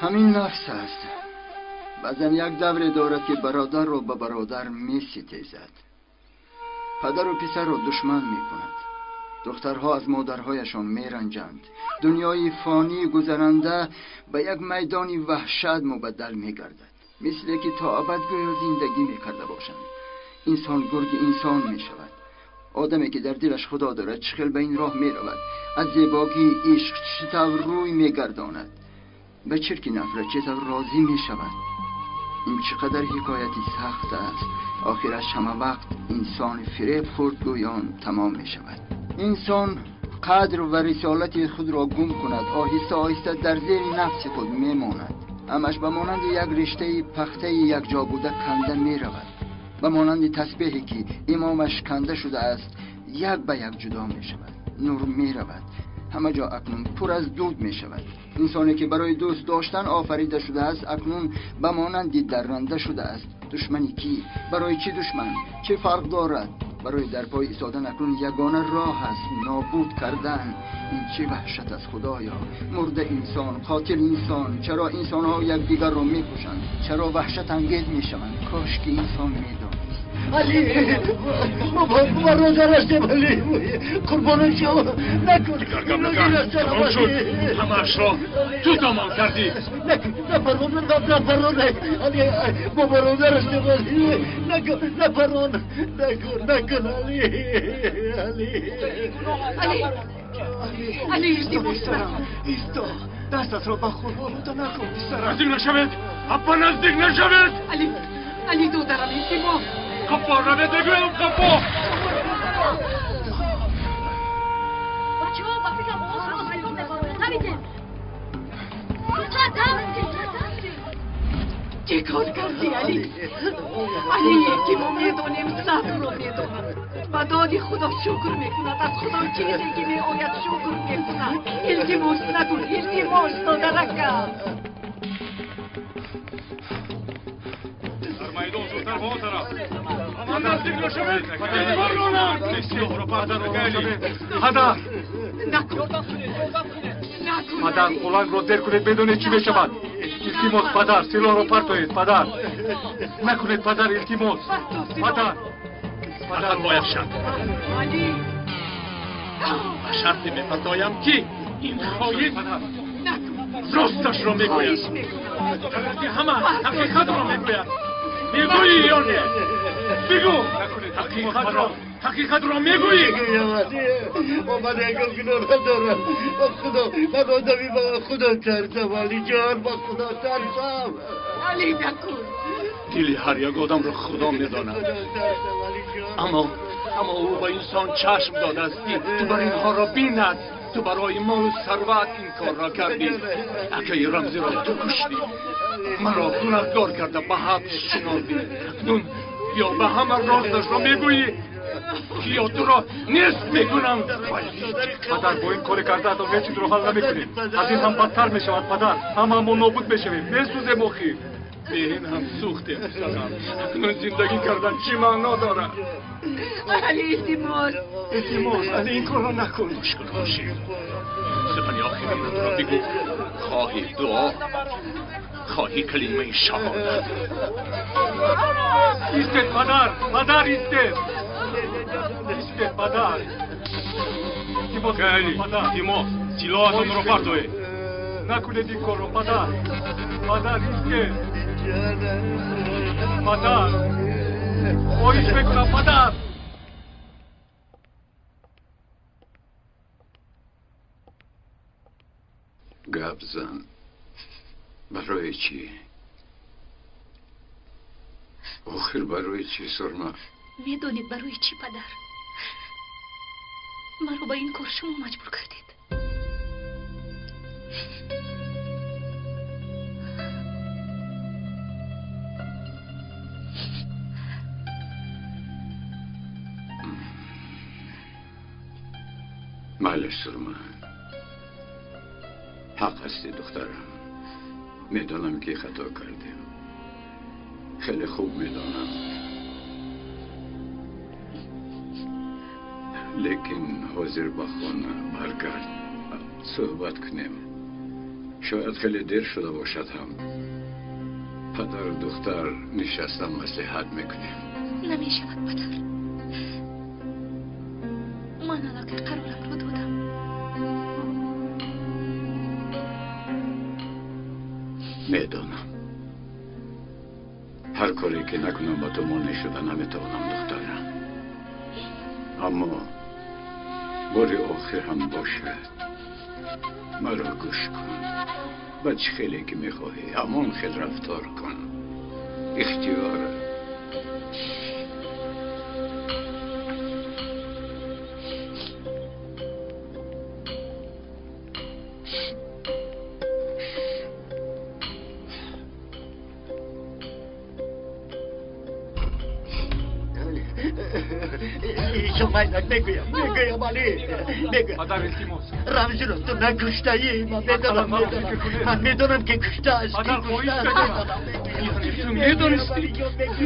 Ҳамин нафс аст. Баъзан як давре дорад, ки бародарро ба бародар меситезад, падару писарро душман мекунад, духтарҳо аз модарҳояшон меранҷанд. Дунёи фонӣ гузаранда ба як майдони ваҳшат мубаддал мегардад, мисле ки то абад гӯё зиндагӣ мекарда бошанд. Инсон гурги инсон мешавад. Одаме ки дар дилаш худо дорад, чӣ хел ба ин роҳ меравад? Аз зебогии ишқ чӣ тавр рӯй мегардонад? Ба чирки нафрат чӣ тавр розӣ мешавад? Ин чӣ қадар ҳикояти сахт аст. Охираш ҳама вақт инсон фиреб хӯрд гӯён тамом мешавад. Инсон қадр ва рисолати худро гум кунад, оҳиста оҳиста дар зери нафси худ мемонад. Ҳамаш ба монанди як риштаи пахтаи якҷо буда канда меравад. Ба монанди тасбеҳе ки имомаш канда шудааст, як ба як ҷудо мешавад. Нур меравад. Ҳама ҷо акнун пур аз дуд мешавад. Инсоне ки барои дӯст доштан офарида шудааст, акнун ба монанди дарранда шудааст. Душмани кӣ? Барои чӣ душман? Чӣ фарқ дорад? Барои дар пой истодан акнун ягона роҳ аст нобуд кардан. Ин чӣ ваҳшат аст, худоё! Мурда инсон, қотил инсон. Чаро инсонҳо якдигарро мекушанд? Чаро ваҳшатангез мешаванд? Кош ки инсон медонист. Али, мо бародар ҳастем, Али, қурбонат шавам, накун. Тамом шуд, ҳамаашро ту тамом кардӣ. Накун, напарон, напарон, Али, мо бародар ҳастем, Али, накун, напарон, накун, накун, Али, Али, Али, Али, илтимос, исто, дастатро ба хун олуда накун, писарам. Наздик нашавед, апа, наздик нашавед. Али, Али, додарам, илтимос. Қафо равед, мегӯям, қафо. Бачаҳо, ба фикрам овоз рост майдон мебарояд. Давидем! Зудтар давидем! Чӣ кор кардӣ, Али? Алие ки мо медонем, сабрро медонад. Ба доди Худо шукр мекунад, аз Худо чизе ки меояд шукр мекунад. Илтимос, накун, илтимос, додаракам. Дар майдон зудтар ба он тараф. Ама наздик нашавед, баронам. Силоҳро партоед, Падар! Накун, накун. Падар, қулангро зер кунед, медонед чӣ мешавад. Илтимос, падар, силоҳро партоед, падар. Накунед, падар, илтимос. Падар. Фақат бо як шарт. Али. Ба шарте мепартоям, ки ин хоин Накун. росташро мегӯяд. Хоҳиш мекунам. Тарафи ҳама ҳақиқатро мегӯяд. Мегӯӣ ё не? Бигӯ, ҳақиқатро, ҳақиқатро мегӯӣ. Ман ягон гуноҳ надорам. Ба Худо, ман одами ба Худо тарсам, Алиҷон, ба Худо тарсам. Али, накун. Дили ҳар як одамро Худо медонад. Аммо ӯ ба инсон чашм додааст, ки ту бар инҳоро бинад. Ту барои молу сарват ин корро кардӣ. Акаи Рамзиро ту куштӣ, маро гунаҳкор карда ба ҳабс шинондӣ. Акнун ё ба ҳама росташро мегӯӣ, ё туро нест мекунам. Падар, бо ин коре кардаатон ҳеҷ чизро ҳал намекунед. Аз ин ҳам бадтар мешавад, падар. Ҳамаамон нобуд мешавем, месӯзем охир. Бе ин ҳам сӯхтем, писарам. Акнун зиндагӣ кардан чӣ маъно дорад? Али, илтимос. Илтимос, Али, ин корро накун. Гӯш кун, Хуршид, сухани охиринатро бигӯ. Хоҳӣ дуо, хоҳӣ калимаи шаҳодат. Истед, падар, падар, истед, истед, падар. Илтимос, Али, падар. Илтимос, силоҳатонро партоед. Накунед ин корро, падар, падар, истед, падар, хоҳиш мекунам, падар. Гап зан, барои чӣ охир, барои чӣ, Сурма? Медонед барои чӣ, падар? Маро ба ин кор шумо маҷбур кардед. Майли, Сурма, ҳақ ҳастӣ, духтарам. Медонам, ки хато кардем, хеле хуб медонам, лекин ҳозир ба хона баргард, суҳбат кунем. Шояд хеле дер шуда бошад ҳам. Падару духтар нишаста маслиҳат мекунем. Намешавад, падар. Ман аллакай қарорамро додам. Медонам. Ҳар коре ки накунам ба ту монеъ шуда наметавонам, духтарам. Аммо бори охир ҳам бошад. Маро гӯш кун. Ба чӣ хеле ки мехоҳӣ, ҳамон хел рафтор кун. Ихтиёр. Мегӯям, мегӯям, Али, мегӯям. Падар, илтимос. Рамзиро ту накуштаӣ, ман медонам, ман медонам, ки куштааст. Падар, хоҳиш мекунам. Ту медонистӣ,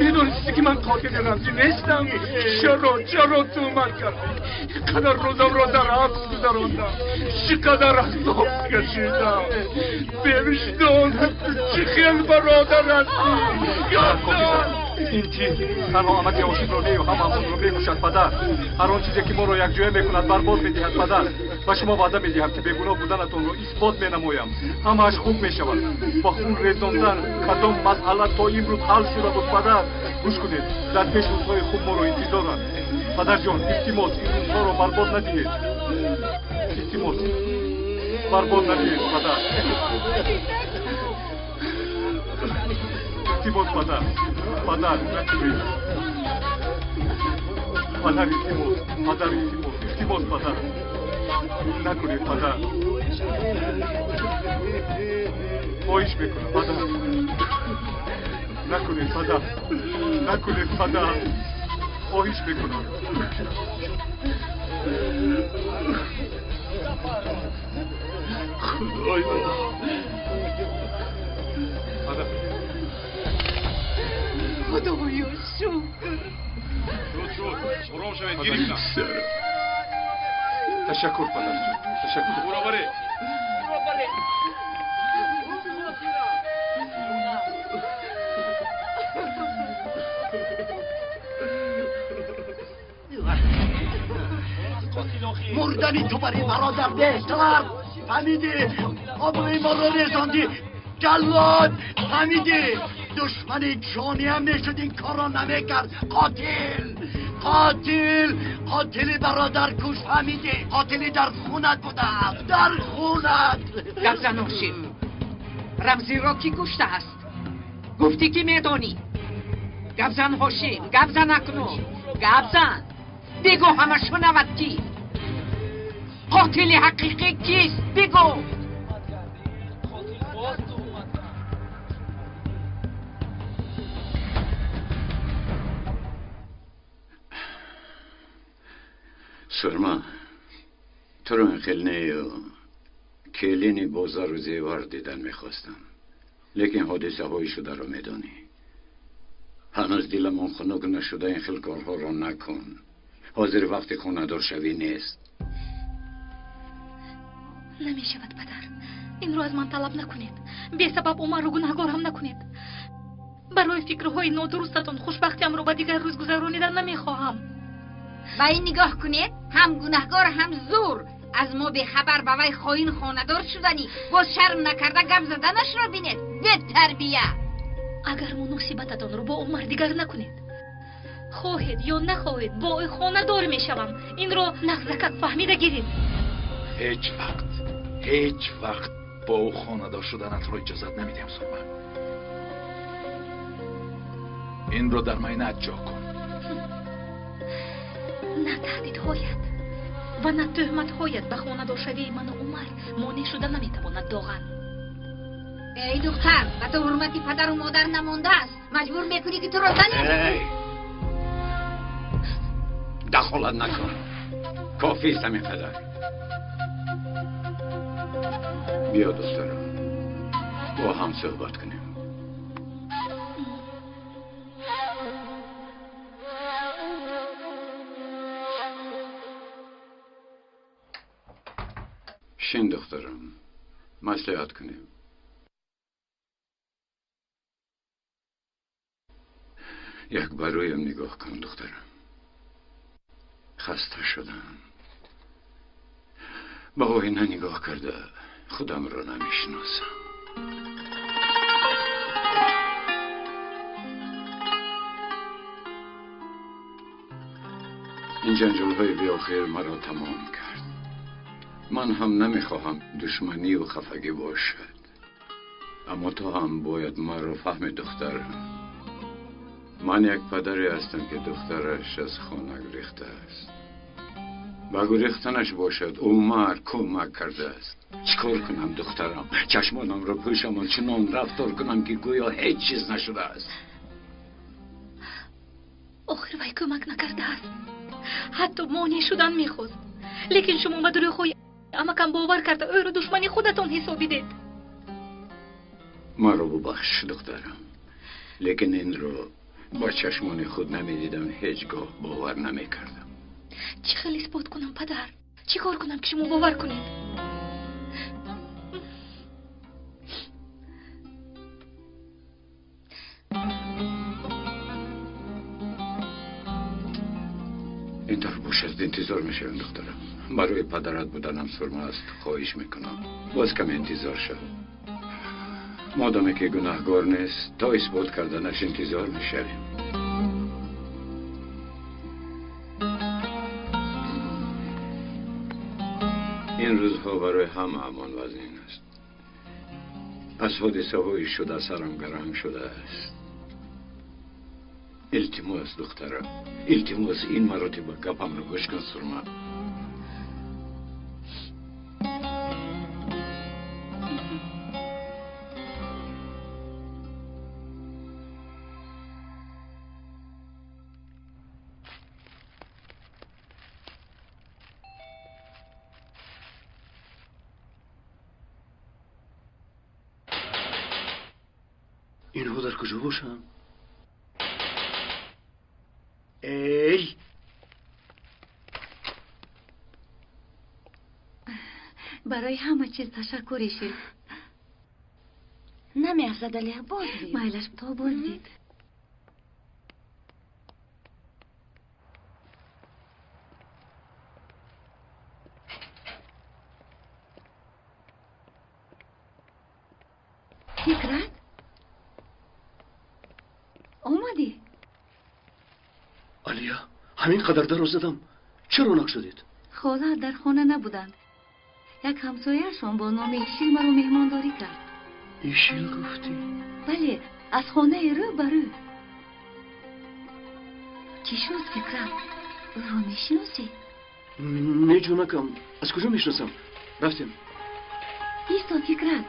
медонистӣ, ки ман қотили Рамзӣ нестам. Чаро, чаро туҳмат кардӣ? Қадар рӯзамро дар ҳабс гузарондам, чӣ қадар азоб кашидам. Бевиҷдон, ту чӣ хел бародар ҳастӣ? Ёфтам! Ин чиз танҳо амаки ошиқро нею ҳамаамонро мекушад, падар. Ҳар он чизе ки моро якҷоя мекунад, барбод медиҳад, падар. Ба шумо ваъда медиҳам, ки бегуноҳ буданатонро исбот менамоям. Ҳамааш хуб мешавад. Ба хун резондан кадом масъала то имрӯз ҳал шуда буд, падар? Гӯш кунед, дар пеш рӯзҳои хуб моро интизоранд. Падарҷон, илтимос, ин рӯзҳоро барбод надиҳед. Илтимос, барбод надиҳед, падар. Илтимос, падар. Падар, накунед. Падар, илтимос. Падар, илтимос. Илтимос, падар. Накунед, падар. Хоҳиш мекунам, падар. Накунед, падар. Накунед, падар. Хоҳиш мекунам. Худоё. Падар. Худоё, шукр. Шуд, шуд. Ором шавед, гирифтам. Ташаккур, падарҷон. Ташаккур. Уро баред. Мурдани ту бари бародар беҳтар. Фаҳмидӣ? Обрӯи моро резондӣ. Ҷаллод, фаҳмидӣ? Душмани ҷониам мешуд, ин корро намекард. Қотил, қотил, қотили бародаркуш, фаҳмидӣ? Қотили дар хунат будааст, дар хунат. Гап зан, Ҳошим. Рамзиро кӣ куштааст? Гуфтӣ, ки медонӣ. Гап зан, Ҳошим, гап зан акнун. Гап зан. Бигӯ, ҳама шунавад, ки қотили ҳақиқӣ кист? Бигӯ. Сурма, туро ин хел нею келини бо зару зевар дидан мехостам, лекин ҳодисаҳои шударо медонӣ. Ҳанӯз диламон хунук нашуда, ин хел корҳоро накун. Ҳозир вақти хонадоршавӣ нест. Намешавад, падар. Инро аз ман талаб накунед. Бесабаб Умарро гунаҳгор ҳам накунед. Барои фикрҳои нодурустатон хушбахтиамро ба дигар рӯз гузаронидан намехоҳам. Ба ин нигоҳ кунед, ҳам гунаҳгор, ҳам зур. Аз мо бехабар ба вай хоин хонадор шуданӣ, боз шарм накарда гап заданашро бинед. Бетарбия. Агар муносибататонро бо Умар дигар накунед, хоҳед ё нахоҳед, бо ӯ хонадор мешавам. Инро нағзакак фаҳмида гиред. Ҳеҷ вақт, ҳеҷ вақт бо ӯ хонадор шуданатро иҷозат намедиҳам, Сурма. Инро дар майнаат ҷо кун. На таҳдидҳоят ва на тӯҳматҳоят ба хонадоршавии ману Умар монеъ шуда наметавонад, Доған. Эй духтар, ба ту ҳурмати падару модар намондааст. Маҷбур мекунӣ, ки туро занем. Дахолат накун. Кофист ҳамин қадар. Биё, духтарам, бо ҳам суҳбат кунем. Шин, духтарам, Маслиҳат кунем. Як ба рӯям нигоҳ кун, духтарам. Хаста шудам. Ба оина нигоҳ карда худамро намешиносам. Ин ҷанҷолҳои беохир маро тамом кард. Ман ҳам намехоҳам душманию хафагӣ бошад. Аммо ту ҳам бояд маро фаҳми, духтарам. Ман як падаре ҳастам, ки духтараш аз хона гурехтааст. Ба гурехтанаш бошад, Умар кӯмак кардааст. Чӣ кор кунам, духтарам? Чашмонамро пӯшамон, чунон рафтор кунам, ки гӯё ҳеҷ чиз нашудааст. Охир вай кӯмак накардааст. Ҳатто монеъ шудан мехост. Лекин шумо ба дурӯғҳои амакам бовар карда ӯро душмани худатон ҳисобидед. Маро бубахш, духтарам. Лекин инро ба чашмони худ намедидам, ҳеҷ гоҳ бовар намекардам. Чӣ хел исбот кунам, падар? Чӣ кор кунам, ки шумо бовар кунед? Ин тавр бошад, интизор мешавем, духтарам. Барои падарат буданам сурма аст, хоҳиш мекунам. Боз каме интизор шав. Модоме ки гунаҳгор нест, то исбот карданаш интизор мешавем. Ин рӯзҳо барои ҳамаамон вазнин аст. Аз ҳодисаҳои шуда сарам гаранг шудааст. Илтимос, духтарам, илтимос, ин маротиба гапамро гӯш кун, Сурма. Инҳо дар куҷо бошанд? Эй! Барои ҳама чиз ташаккур, Ишил. Намеарзад, Алия, боз дид. Майлаш, то боз дид. Фикрат? Омадӣ? Алия, ҳамин қадар даро задам. Чаро накшудед? Хола дар хона набуданд. Як ҳамсояашон бо номи Ишил маро меҳмондорӣ кард. Ишил гуфтӣ? Бале, аз хонаи рӯ ба рӯ. Чӣ шуд, Фикрат? Ӯро мешиносӣ? Не, ҷонакам, аз куҷо мешиносам? Рафтем. Исто, Фикрат.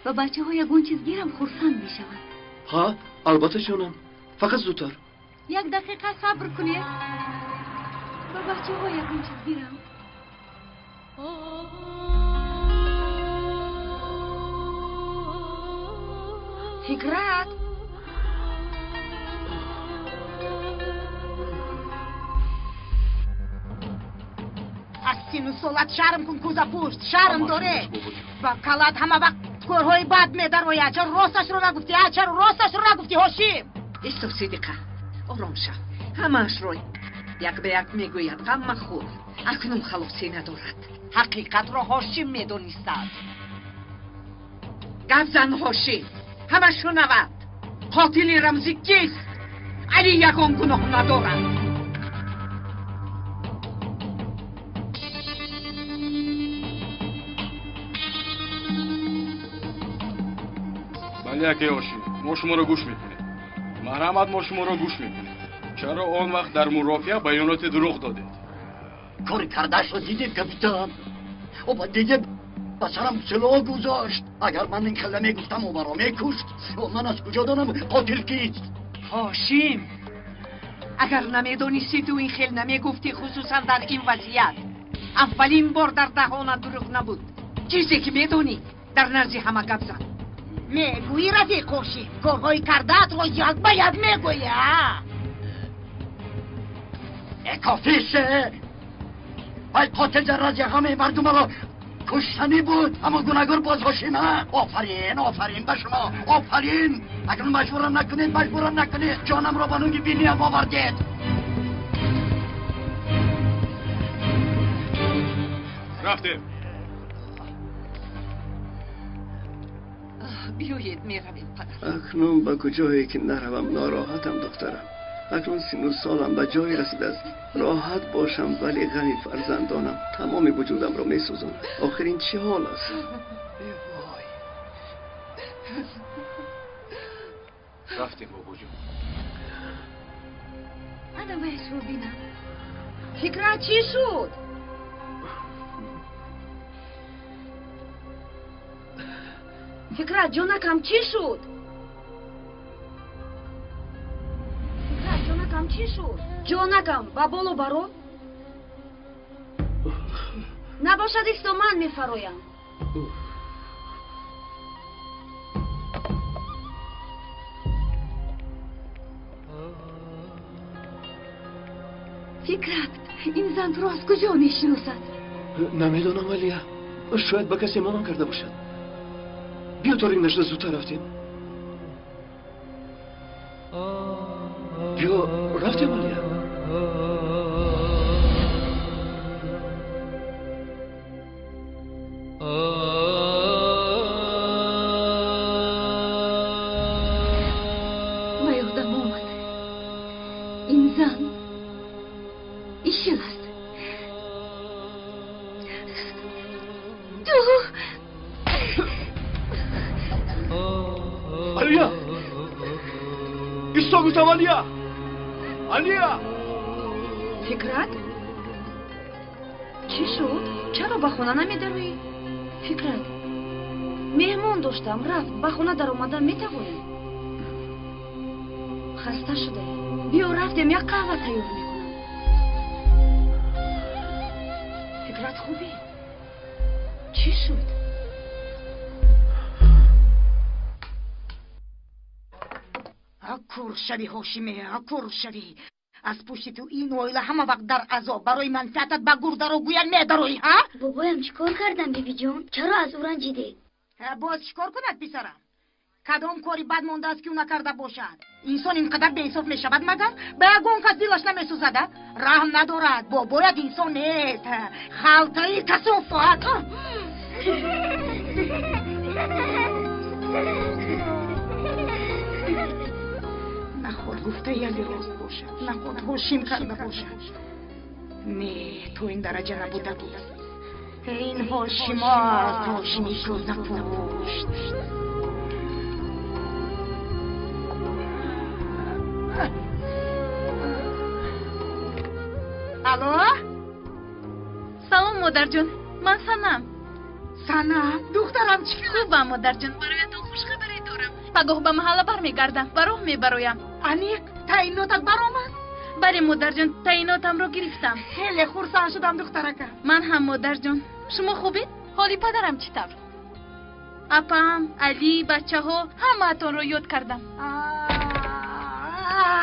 Ба бачаҳо ягон чиз гирам, хурсанд мешаванд. Ҳа, албатта, ҷонам. Фақат зудтар. Як дақиқа сабр кунед. Ба бачаҳо ягон чиз гирам. Фикрат! Аз сину солат шарм кун, кӯзапушт, шарм доре. Ба калат ҳама вақт корҳои бад медарояд. Чаро росташро нагуфтӣ? А чаро росташро нагуфтӣ, Ҳошим? Исто, Сидиқа, ором шав. Ҳамаашро як ба як мегӯяд. Ғам махӯр. Акнун халосӣ надорад. Ҳақиқатро Ҳошим медонистад. Гап зан, Ҳошим, ҳама шунавад. Қотили Рамзӣ кист? Али ягон гуноҳ надорад. Бале, акаи Ҳошим, мо шуморо гӯш мекунем. Марҳамат, мо шуморо гӯш мекунем. Чаро он вақт дар мурофиа баёноти дурӯғ додед? Кори кардаашро дидем, капитан. Оба дидем, ба сарам силоҳ гузошт. Агар ман ин хел намегуфтам, ӯ маро мекушт. Ман аз куҷо донам қотил кист? Ҳошим, агар намедонисти, ту ин хел намегуфтӣ, хусусан дар ин вазъият. Аввалин бор дар даҳона дурӯғ набуд. Чизе ки медонӣ, дар назди ҳама гап зан. Мегӯӣ, рафиқ Ҳошим, корҳои кардаатро як ба як мегӯӣ, а? Кофист! Вай қотил дар назди ҳамаи мардумаро Куштанӣ буд, аммо гунаҳгор боз Ҳошима. Офарин, офарин ба шумо, офарин. Акнун маҷбурам накунед, маҷбурам накунед. Ҷонамро ба нуги биниям овардед. Рафтем. Биёед, меравем, падар. Акнун ба куҷое ки наравам нороҳатам, духтарам. Акнун сину солам ба ҷое расидааст. Роҳат бошам, вале ғами фарзандонам тамоми вуҷудамро месӯзонад. Охир ин чӣ ҳол аст? Вой. Рафтем, бобоҷон. Ана вайшро бинам. Фикрат чӣ шуд? Фикрат ҷонакам чӣ шуд? Фикрат ҷонакам чӣ шуд? Ҷонакам ба боло баро. Набошад исто ман мефароям. Фикрат, ин зан туро аз куҷо мешиносад? Намедонам, Алия. Шояд ба касе монанд карда бошад. Биё то ринг нашуда зудтар рафтем. Биё рафтем, Алия. Ба ёдам омад. Ин зан ишил аст. Ту Алия! Исто гуфтам, Алия! Алия! Фикрат? Чӣ шуд? Чаро ба хона намедароӣ? Фикрат, меҳмон доштам, рафт. Ба хона даромада метавонӣ? Хаста шудаӣ. Биё рафтем, як қаҳва тайёр мекунам. Фикрат, хубӣ? Чӣ шуд? Кур шавӣ, Ҳошиме, кур шавӣ. Аз пушти ту ин оила ҳама вақт дар азоб. Барои манфиатат ба гурдаро гӯя медароӣ, ҳа? Бобоям чӣ кор кардам, бибиҷон? Чаро аз ӯ ранҷидед? Боз чӣ кор кунад писарам? Кадом кори бад мондааст, ки ӯ накарда бошад? Инсон ин қадар беинсоф мешавад магар? Ба ягон кас дилаш намесӯзад, а? Раҳм надорад. Бобоят инсон нест. Халтаи касофат. Наход гуфтаи Али рост бошад, наход Ҳошим карда бошад. Не, то ин дараҷа набудагист. Ин Ҳошим аст, Ҳошими кӯзапушт. Алло? Салом, модарҷон. Ман Санам. Санам, духтарам чӣ? Хубам, модарҷон. Бароятон хушхабаре дорам. Пагоҳ ба маҳалла бармегардам, ба роҳ мебароям. Аниқ, таъинотат баромад? Бале, модарҷон, таъинотамро гирифтам. Хеле хурсанд шудам, духтаракам. Ман ҳам, модарҷон. Шумо хубед? Ҳоли падарам чӣ тавр? Апам, Али, бачаҳо, ҳамаатонро ёд кардам.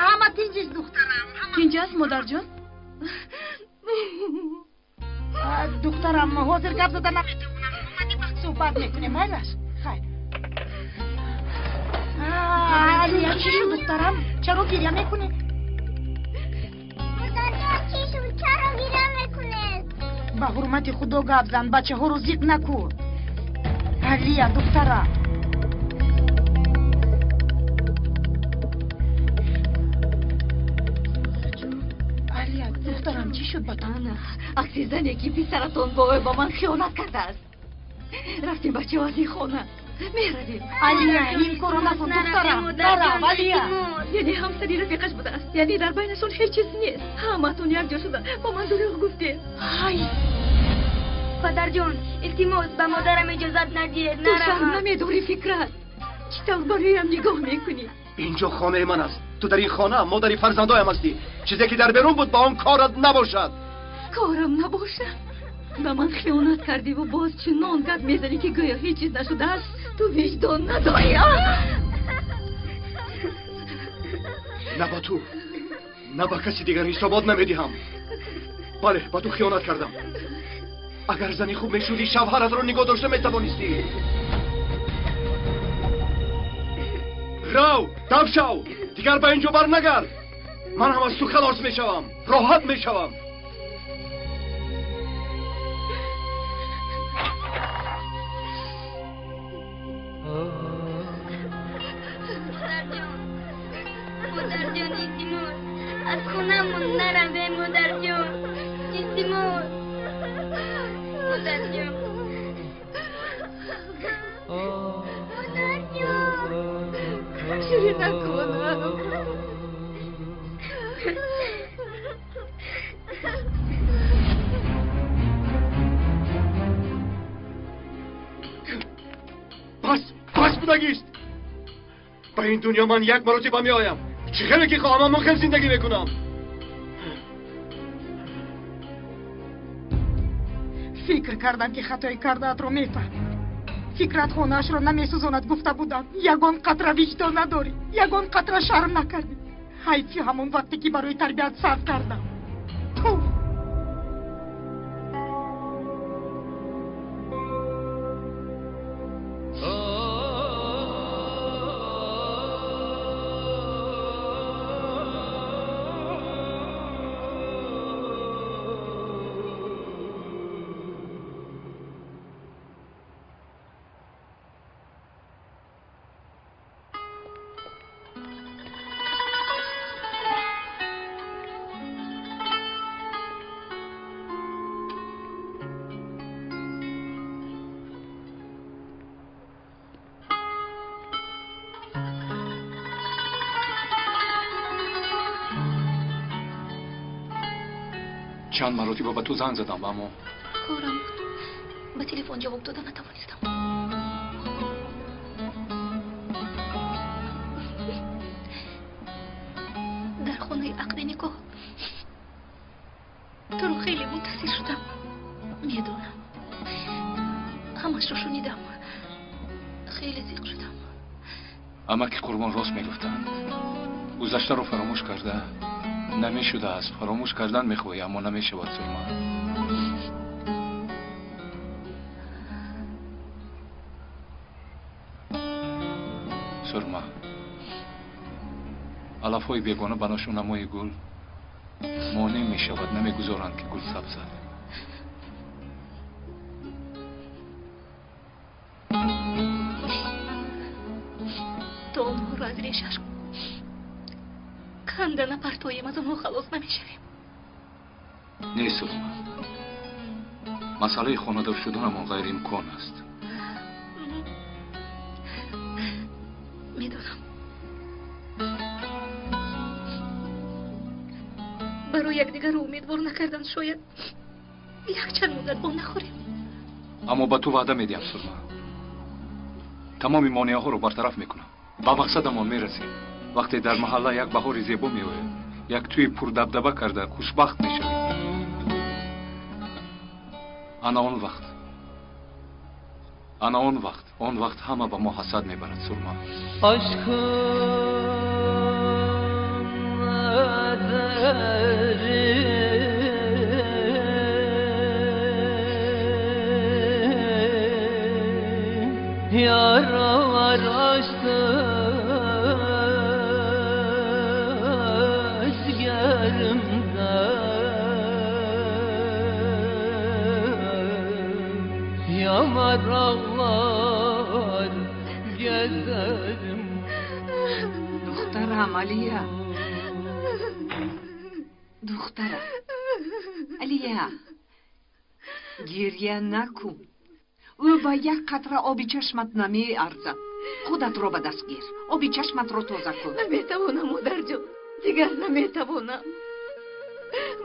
Ҳама тинҷист, духтарам. Тинҷ аст, модарҷон? Духтарам, ҳозир гап зада наметавонам. Омадӣ вақт суҳбат мекунем, майлаш? Хайр. Алия, чӣ шуд, духтарам? Чаро гиря мекунӣ? Модарҷон, чӣ шуд? Чаро гиря мекунед? Ба ҳурмати Худо гап зан, бачаҳоро зиқ накун. Алия, духтарам. Алия, духтарам, чӣ шуд ба ту? Ана, акси зане ки писаратон бо ӯ ба ман хиёнат кардааст. Рафтем, бачаҳо, аз ин хона. Меравем. Алия, ин корро накун, духтарам. Нарав, Алия. Яъне ҳамсари рафиқаш будааст. Яъне дар байнашон ҳеҷ чиз нест. Ҳамаатон якҷо шуда ба ман дурӯғ гуфтед. Ҳай! Падарҷон, илтимос, ба модарам иҷозат надиҳед, Ту шарм наравам. намедорӣ, Фикрат. Чӣ тавр бароям нигоҳ мекунӣ? Инҷо хонаи ман аст. Ту дар ин хона модари фарзандоям ҳастӣ. Чизе ки дар берун буд ба он корат набошад. Корам набошад. Ба ман хиёнат кардиву боз чунон гап мезанӣ, ки гӯё ҳеҷ чиз нашудааст. Ту виҷдон надорӣ. На ба ту, на ба каси дигар ҳисобот намедиҳам. Бале, ба ту хиёнат кардам. Агар зани хуб мешудӣ, шавҳаратро нигоҳ дошта метавонистӣ. Рав, дав шав, дигар ба ин ҷо барнагард. Ман ҳам аз ту халос мешавам, роҳат мешавам. Модарҷон, илтимос, аз хонамон наравем, модарҷон, илтимос, модарҷон, модарҷон. Ширин накунам. Бас, бас будагист. Ба ин дунё ман як маротиба меоям. Чӣ хеле ки хоҳам, ҳамон хел зиндагӣ мекунам. Фикр кардам, ки хатои кардаатро мефаҳмӣ. Фикрат хонаашро намесӯзонад гуфта будам. Ягон қатра виҷдон надорӣ, ягон қатра шарм накардӣ. Ҳайфи ҳамон вақте ки барои тарбият сарф кардам. Ту Чанд маротиба ба ту занг задам, аммо корам буд, ба телефон ҷавоб дода натавонистам. Дар хонаи ақди никоҳ туро хеле мунтазир шудам. Медонам, ҳамашро шунидам, хеле зиқ шудам. Амаки Қурбон рост мегуфтанд. Гузаштаро фаромӯш карда намешудааст. Фаромӯш кардан мехоҳӣ, аммо намешавад, Сурма. Сурма, алафҳои бегона ба ношунамои гул монеъ мешавад, намегузоранд, ки гул сабзад. То онҳоро аз решаш канда напартоем, аз онҳо халос намешавем. Не, Сурма, масъалаи хонадор шуданамон ғайриимкон аст. Медонам, барои якдигарро умедвор накардан шояд якчанд муддат бо нахӯрем. Аммо ба ту ваъда медиҳам, Сурма, тамоми монеаҳоро бартараф мекунам, ба мақсадамон мерасем. Вақте дар маҳалла як баҳори зебо меояд, як тӯи пурдабдаба карда хушбахт мешавем. Ана он вақт, ана он вақт, он вақт ҳама ба мо ҳасад мебарад, Сурма. Yaralar açtı asgerimde, yanar ağlar gezerim. Духтарам, Алия, духтарам, Алия, гирья накун. Ӯ ба як қатра оби чашмат намеарзад. Худатро ба даст гир, оби чашматро тоза кун. Наметавонам, модарҷон, дигар наметавонам.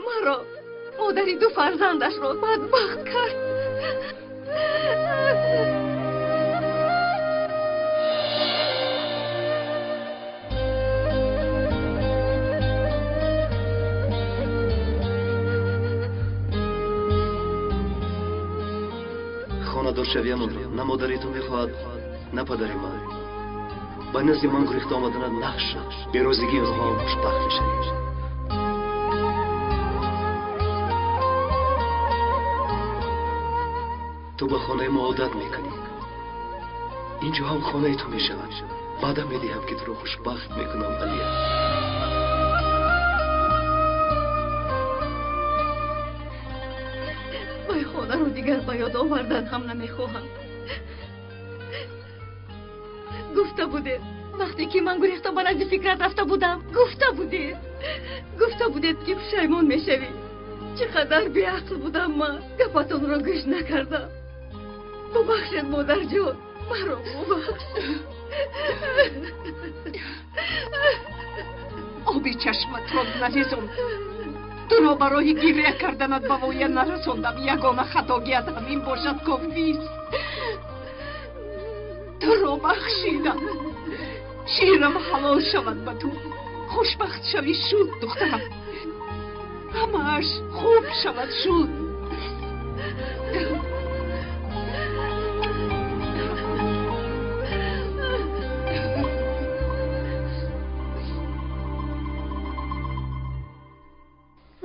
Маро, модари ду фарзандашро бадбахт кард. Хонадоршавиямонро на модари ту мехоҳад, на падари ман. Ба назди ман гурехта омаданат нақш шуд. Берозигии онҳо хушбахт мешавӣ. Ту ба хонаи мо одат мекунӣ. Инҷо ҳам хонаи ту мешавад. Ваъда медиҳам, ки туро хушбахт мекунам, Алия. Вай хонаро дигар ба ёд овардан ҳам намехоҳам. Гуфта будед, вақте ки ман гурехта ба назди Фикрат рафта будам, гуфта будед. Гуфта будед, ки пушаймон мешавӣ. Чӣ қадар беақл будам ман, гапатонро гӯш накардам. Бубахшед, модарҷон, маро бубахш. Оби чашматро нарезон. Туро барои гиря карданат ба воя нарасондам. Ягона хатогият ҳамин бошад, кофист. Туро бахшидам. Ширам ҳалол шавад ба ту. Хушбахт шавӣ шуд, духтарам. Ҳамааш хуб шавад шуд.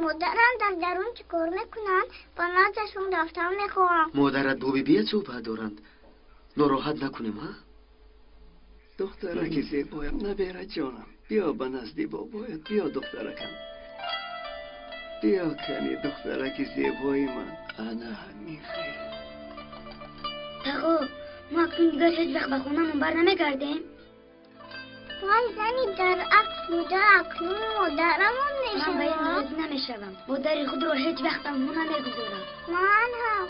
Модарам дар дарун чӣ кор мекунанд? Ба наздашон рафтан мехоҳам. Модарат бо бибият суҳбат доранд. Нороҳат накунем, ҳа? Духтараки зебоям, набера ҷонам, биё ба назди бобоят, биё духтаракам. Биё кани духтараки зебои ман. Ана ҳамин хел. Тағо, мо акнун дигар ҳеҷ вақт ба хонамон бар намегардем? Вай зани дар акс буда акнун модарамон мешавад. Ман ба ин розӣ намешавам. Модари худро ҳеҷ вақт танҳо намегузорам. Ман ҳам.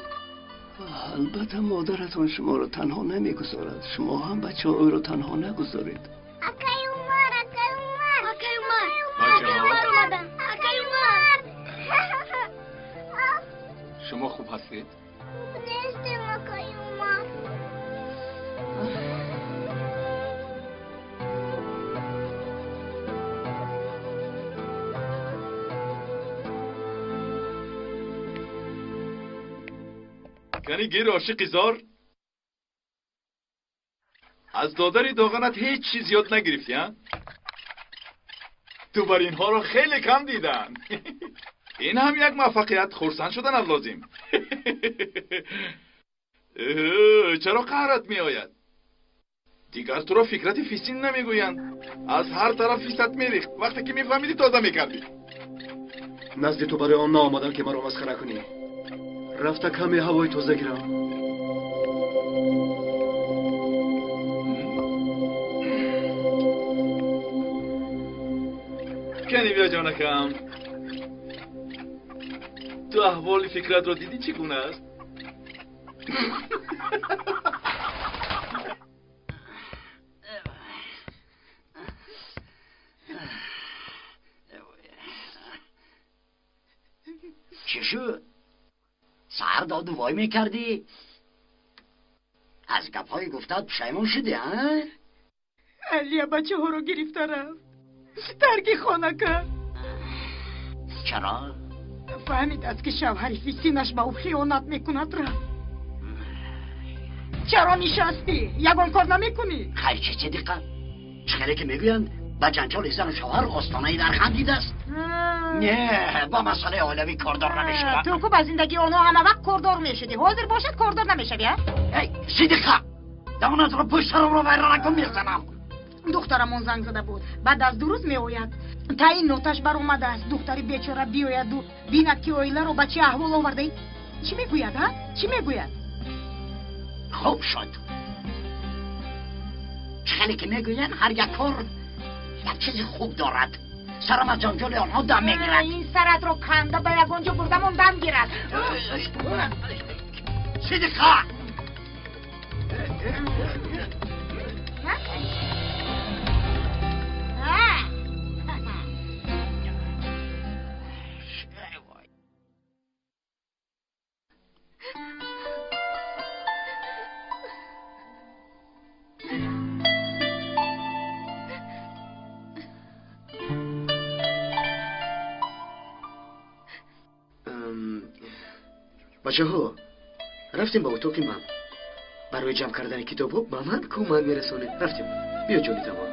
Албатта модаратон шуморо танҳо намегузорад. Шумо ҳам бачаҳоро танҳо нагузоред. Акай Умар, акай Умар, акай Умар, акай Умар омадам, акай Умар. Шумо хуб ҳастед? Хуб нестем, акай Умар. Кани гир ошиқи зор? Аз додари доғанат ҳеҷ чиз ёд нагирифтӣ, а? Ту бар инҳоро хеле кам дидан. Ин ҳам як муваффақият, хурсанд шуданат лозим. Чаро қаҳрат меояд? Дигар туро Фикрати фисин намегӯянд. Аз ҳар тараф фисат мерихт. Вақте ки мефаҳмидӣ, тоза мекардӣ. Назди ту барои он наомадам, ки маро масхара кунӣ. Рафта каме ҳавои тоза гирам. Кани биё ҷонакам. Ту аҳволи Фикратро дидӣ чӣ гуна аст? Чӣ шуд? Саҳар доду вой мекардӣ? Аз гапҳои гуфтаат пушаймон шудӣ, а? Алия бачаҳоро гирифта рафт. Тарки хона кард. Чаро? Фаҳмидааст, ки шавҳари фисинаш ба ӯ хиёнат мекунад, рафт. Чаро нишастӣ? Ягон кор намекунӣ? Хайр, чӣ Сидиқа? Чӣ хеле ки мегӯянд, ба ҷанҷоли зану шавҳар остонаи дар хандидааст. Не, ба масъалаи оилавӣ кордор намешавам. Ту ку ба зиндагии онҳо ҳама вақт кордор мешудӣ. Ҳозир бошад, кордор намешавӣ, а? Эй, Сидиқа! Давонатро пушт сарамро вайрон накун, мезанам. Духтарамон занг зада буд. Баъд аз 2 рӯз меояд. Таъин ноташ баромадааст. Духтари бечора биёяду бинад, ки оиларо ба чӣ аҳвол овардаи. Чӣ мегӯяд, а? Чӣ мегӯяд? Хуб шуд. Чӣ хеле ки мегӯянд, ҳар як кор як чизи хуб дорад. Сарам аз ҷанҷоли онҳо дам мегирад. Ин саратро канда ба ягон ҷо бурдамон дам гирад. Сидиқа! Бачаҳо, рафтем ба утоқи ман. Барои ҷамъ кардани китобҳо ба ман кӯмак мерасонед. Рафтем. Биё ҷони тамом.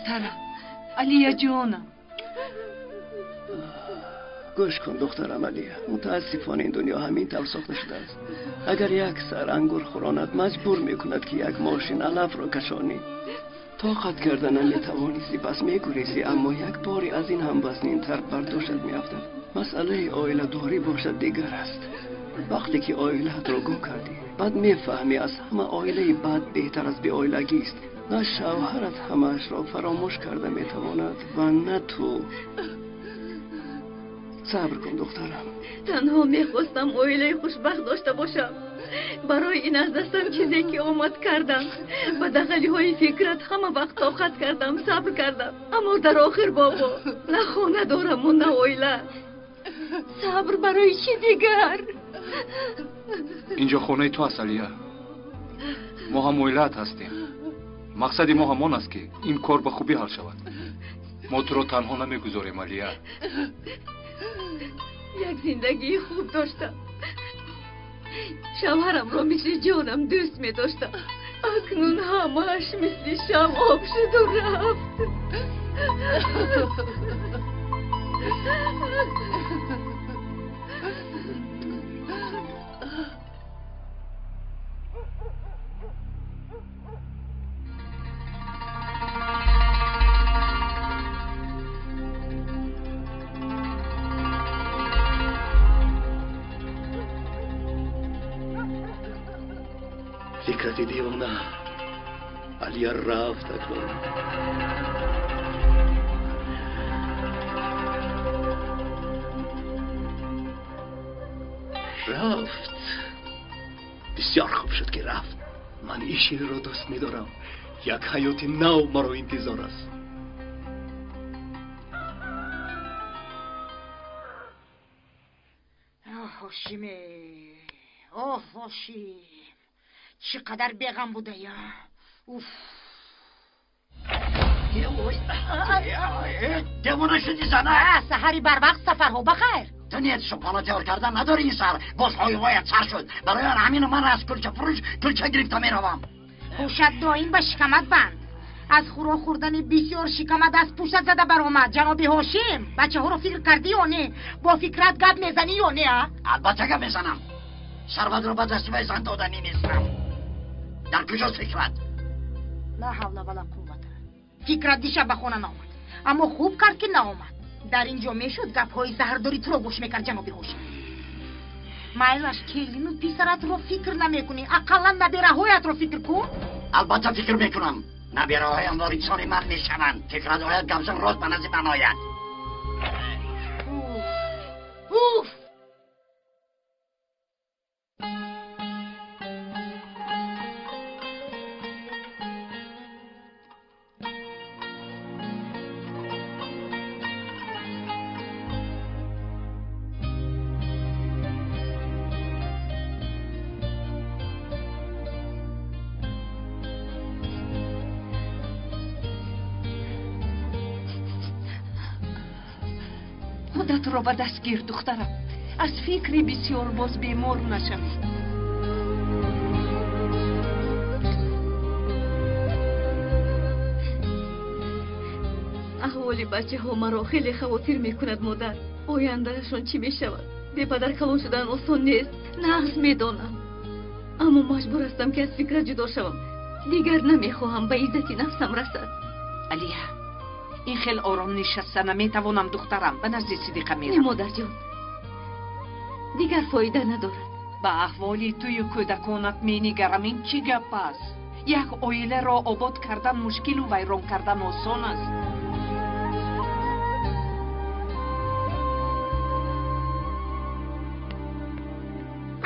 Духтарам, Алия ҷонам. Гӯш кун, духтарам Алия, мутаассифона ин дунё ҳамин тавр сохта шудааст. Агар як сар ангур хӯронад, маҷбур мекунад, ки як мошин алафро кашонӣ. Тоқат карда наметавонистӣ, пас мегурезӣ, аммо як бори аз ин ҳам вазнинтар бар дӯшат меафтад. Масъалаи оиладорӣ бошад дигар аст. Вақте ки оилаатро гум кардӣ, баъд мефаҳмӣ аз ҳама оилаи бад беҳтар аз беоилагист. На шавҳарат ҳамаашро фаромӯш карда метавонад ва на ту. Сабр кун, духтарам. Танҳо мехостам оилаи хушбахт дошта бошам. Барои ин аз дастам чизе ки омад кардам. Ба дағалиҳои фикрат ҳама вақт тоқат кардам, сабр кардам. Аммо дар охир, бобо, на хона дораму на оила. Сабр барои чӣ дигар? Инҷо хонаи ту аст, Алия. Мо ҳам оилаат ҳастем. Мақсади мо ҳамон аст, ки ин кор ба хубӣ ҳал шавад. Мо туро танҳо намегузорем, Алия. Як зиндагии хуб доштам. Шавҳарамро мисли ҷонам дӯст медоштам. Акнун ҳамааш мисли шам об шуду рафт. Фикрати девона, Алия рафт акнун. Рафт. Бисёр хуб шуд, ки рафт. Ман ин шеърро дӯст медорам. Як ҳаёти нав маро интизор аст. Оҳ, Ҳошиме, оҳ, Ҳошим, чӣ қадар беғам будая. Уф! Девона шуди, зана? Саҳари барвақт сафарҳо ба хайр. Ту ният шубҳона тайёр кардан надорӣ. Ин сар боз ҳоювоят сар шуд. Барои он ҳамину ман аз кулчафурӯш кулча гирифта меравам. Ҳушат доим ба шикамат банд. Аз хӯрок хӯрдани бисёр шикамат аз пӯшат зада баромад. Ҷаноби Ҳошим, бачаҳоро фикр кардӣ ё не? Бо фикрат гап мезанӣ ё не? Албатта гап мезанам. Сарватро ба дасти вай зан доданӣ нестам. Дар куҷост фикрат? Ла ҳавла вала қуввата. Фикрат дишаб ба хона наомад, аммо хуб кард, ки наомад. Дар ин ҷо мешуд, гапҳои заҳрдори туро гӯш мекард. Ҷаноби Ҳошим, майлаш, келину писаратро фикр намекунӣ, ақаллан набираҳоятро фикр кун. Албатта фикр мекунам. Набираҳоям ворисони ман мешаванд. Фикрат ояд, гапзан рост ба назди ман ояд. Уф! Худатро ба даст гир, духтарам. Аз фикри бисёр боз бемор нашавӣ. Аҳволи бачаҳо маро хеле хавотир мекунад, модар. Ояндаашон чӣ мешавад? Бепадар калон шудан осон нест, нағз медонам. Аммо маҷбур ҳастам, ки аз фикрат ҷудо шавам. Дигар намехоҳам ба иззати нафсам расад. Алия, ин хел ором нишаста наметавонам, духтарам. Ба назди Сидиқа Не, мерам. модарҷон, дигар фоида надорад. Ба аҳволи тую кӯдаконат менигарам. Ин чӣ гап аст? Як оиларо обод кардан мушкилу вайрон кардан осон аст.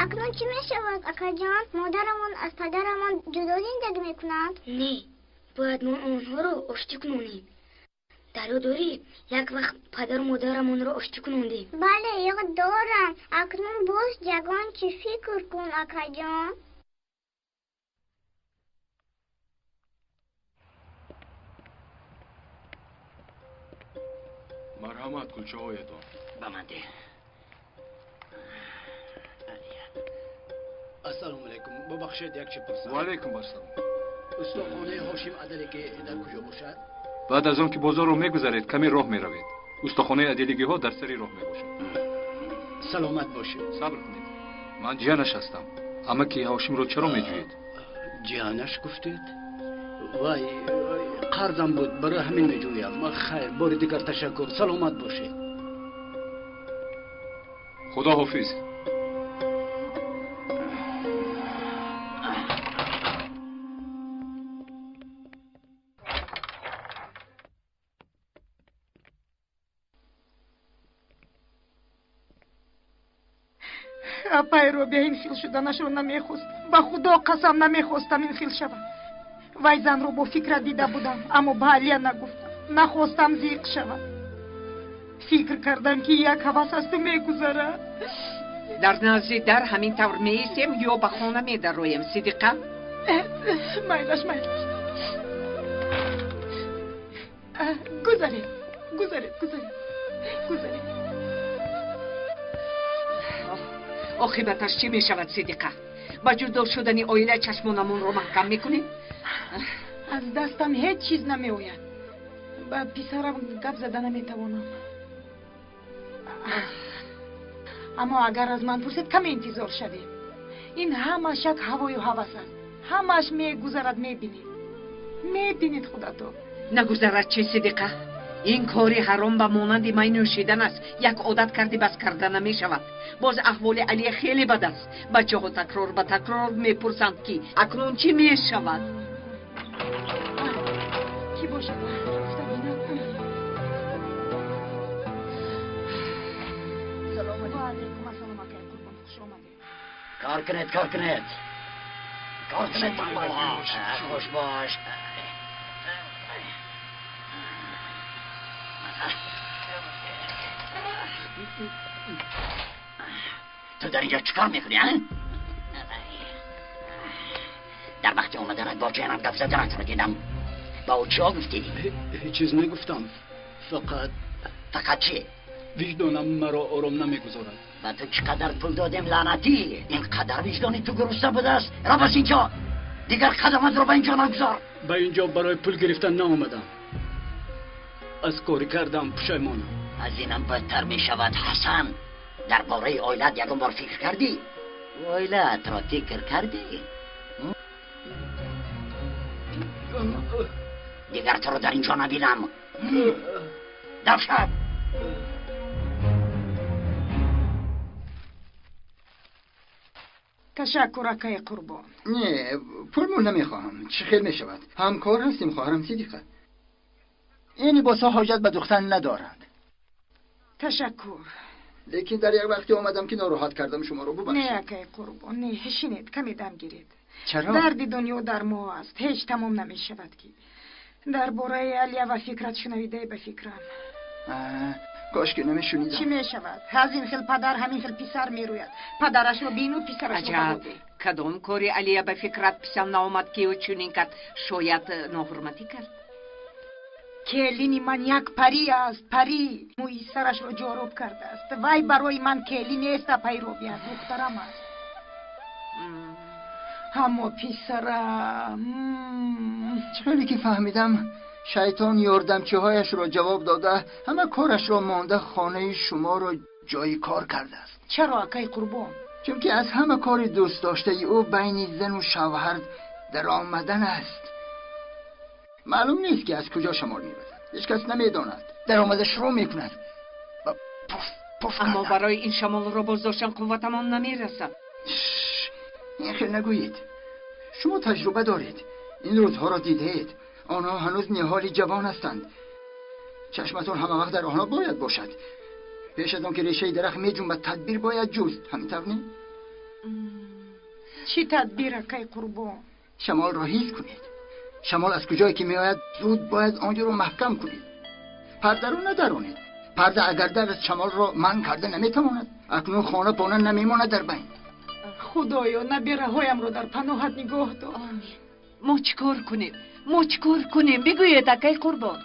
Акнун чӣ мешавад, акаҷон? Модарамон аз падарамон ҷудо зиндагӣ мекунанд? Не, бояд мо онҳоро оштӣ кунонем. Дар ёд дорӣ, як вақт падару модарамонро оштӣ кунондем? Бале, ёд дорам. Акнун боз ягон чӣ фикр кун, акаҷон. Марҳамат, кулчаҳоятон. Ба ман деҳ. Ассалому алайкум, бубахшед, як чи пурсам. Ва алайкум ассалом. Устохонаи Ҳошим Адале ки дар куҷо бошад? Баъд аз он ки бозорро мегузаред, каме роҳ меравед. Устохонаи аделигиҳо дар сари роҳ мебошад. Саломат бошед. Сабр кунед. Ман ҷиянаш ҳастам. Амаки Ҳошимро чаро меҷӯед? Ҷиянаш гуфтед? Вай, қарзам буд, барои ҳамин меҷӯям. Хайр, бори дигар ташаккур. Саломат бошед. Худо ҳофиз. Апай Робия ин хел шуданашро намехост. Ба Худо қасам, намехостам ин хел шавад. Вай занро бо фикра дида будам, аммо ба Алия нагуфтам. Нахостам зиқ шавад. Фикр кардам, ки як ҳавас асту мегузарад. Дар назди дар ҳамин тавр меистем ё ба хона медароем, Сидиқа? Майлаш, майлаш. Гузаред, гузаред, гузаред, гузаред. Оқибаташ чӣ мешавад, Сидиқа? Ба ҷудо шудани оила чашмонамонро маҳкам мекунем? Аз дастам ҳеҷ чиз намеояд. Ба писарам гап зада наметавонам. Аммо агар аз ман пурсед, каме интизор шавем. Ин ҳамаш як ҳавою ҳавас аст. Ҳамаш мегузарад, мебинед. Мебинед худатон. Нагузарад чӣ, Сидиқа? Ин кори ҳаром ба монанди май нӯшидан аст. Як одат карди, бас карда намешавад. Боз аҳволи Алия хеле бад аст. Бачаҳо такрор ба такрор мепурсанд, ки акнун чӣ мешавад. Кӣ бошад? Кор кунед, кор кунед, кор кунед, танбалҳо. Хуш бош. Ту дар инҷо чӣ кор мекунӣ, а? Дар вақти омаданат бо ҷиянам гап заданатро дидам. Ба ӯ чиҳо гуфтӣ? Ҳеҷ чиз нагуфтам. Фақат Фақат чӣ? Виҷдонам маро ором намегузорад. Ба ту чӣ қадар пул додем, лаънатӣ? Ин қадар виҷдони ту гурусна будааст? Рав аз инҷо, дигар қадаматро ба инҷо нагузор. Ба инҷо барои пул гирифтан наомадам. Аз кори кардам пушаймонам. Аз инам бадтар мешавад, Ҳасан. Дар бораи оилат ягон бор фикр кардӣ? Оилаатро фикр кардӣ? Дигар туро дар инҷо набинам. Дар шаб. Ташаккур, акаи Қурбон. Не, пулмул намехоҳам. Чӣ хел мешавад? Ҳамкор ҳастем, хоҳарам Сидиқа. Ин либосҳо ҳоҷат ба духтан надоранд. Ташаккур. Лекин дар як вақте омадам, ки нороҳат кардам шуморо, бубахшед. Не, акаи Қурбон, не. Шинед, каме дам гиред. Чаро? Дарди дунё дар мо аст, ҳеҷ тамом намешавад. Ки дар бораи Алия ва фикрат шунавидаи, ба фикрам. Кош ки намешунидам. Чӣ мешавад? Аз ин хел падар ҳамин хел писар мерӯяд. Падарашро бину, писарашро. Аҷаб, кадом кори Алия ба фикрат писанд наомад, ки ӯ чунин кард? Шояд ноҳурматӣ кард? Келини ман як парӣ аст, парӣ. Мӯи сарашро ҷоруб кардааст. Вай барои ман келин нест, апай Робия, духтарам аст. Аммо писарам. Чӣ ки фаҳмидам, шайтон ёрдамчиҳояшро ҷавоб дода, ҳама корашро монда, хонаи шуморо ҷои кор кардааст. Чаро, акай Қурбон? Чунки аз ҳама кори дӯстдоштаи ӯ байни зану шавҳар даромадан аст. Маълум нест, ки аз куҷо шамол мевазад. Ҳеҷ кас намедонад. Даромада шурӯъ мекунад ва пуф пуф. Аммо барои ин шамолро боздоштан қувватамон намерасад. Ин хел нагӯед. Шумо таҷруба доред, ин рӯзҳоро дидаед. Онҳо ҳанӯз ниҳоли ҷавон ҳастанд. Чашматон ҳама вақт дар онҳо бояд бошад. Пеш аз он ки решаи дарахт меҷунбад, тадбир бояд ҷуст. Ҳамин тавр не? Чӣ тадбир, акай Қурбон? Шамолро ҳис кунед. Шамол аз куҷое ки меояд, зуд бояд онҷоро маҳкам кунед. Пардаро надаронед. Парда агар дар шамолро манъ карда наметавонад. Акнун хона пона намемонад дар байн. Худоё, набираҳоямро дар паноҳат нигоҳ дор. Омин. Мо чӣ кор кунем? Мо чӣ кор кунем, бигӯед, акай Қурбон?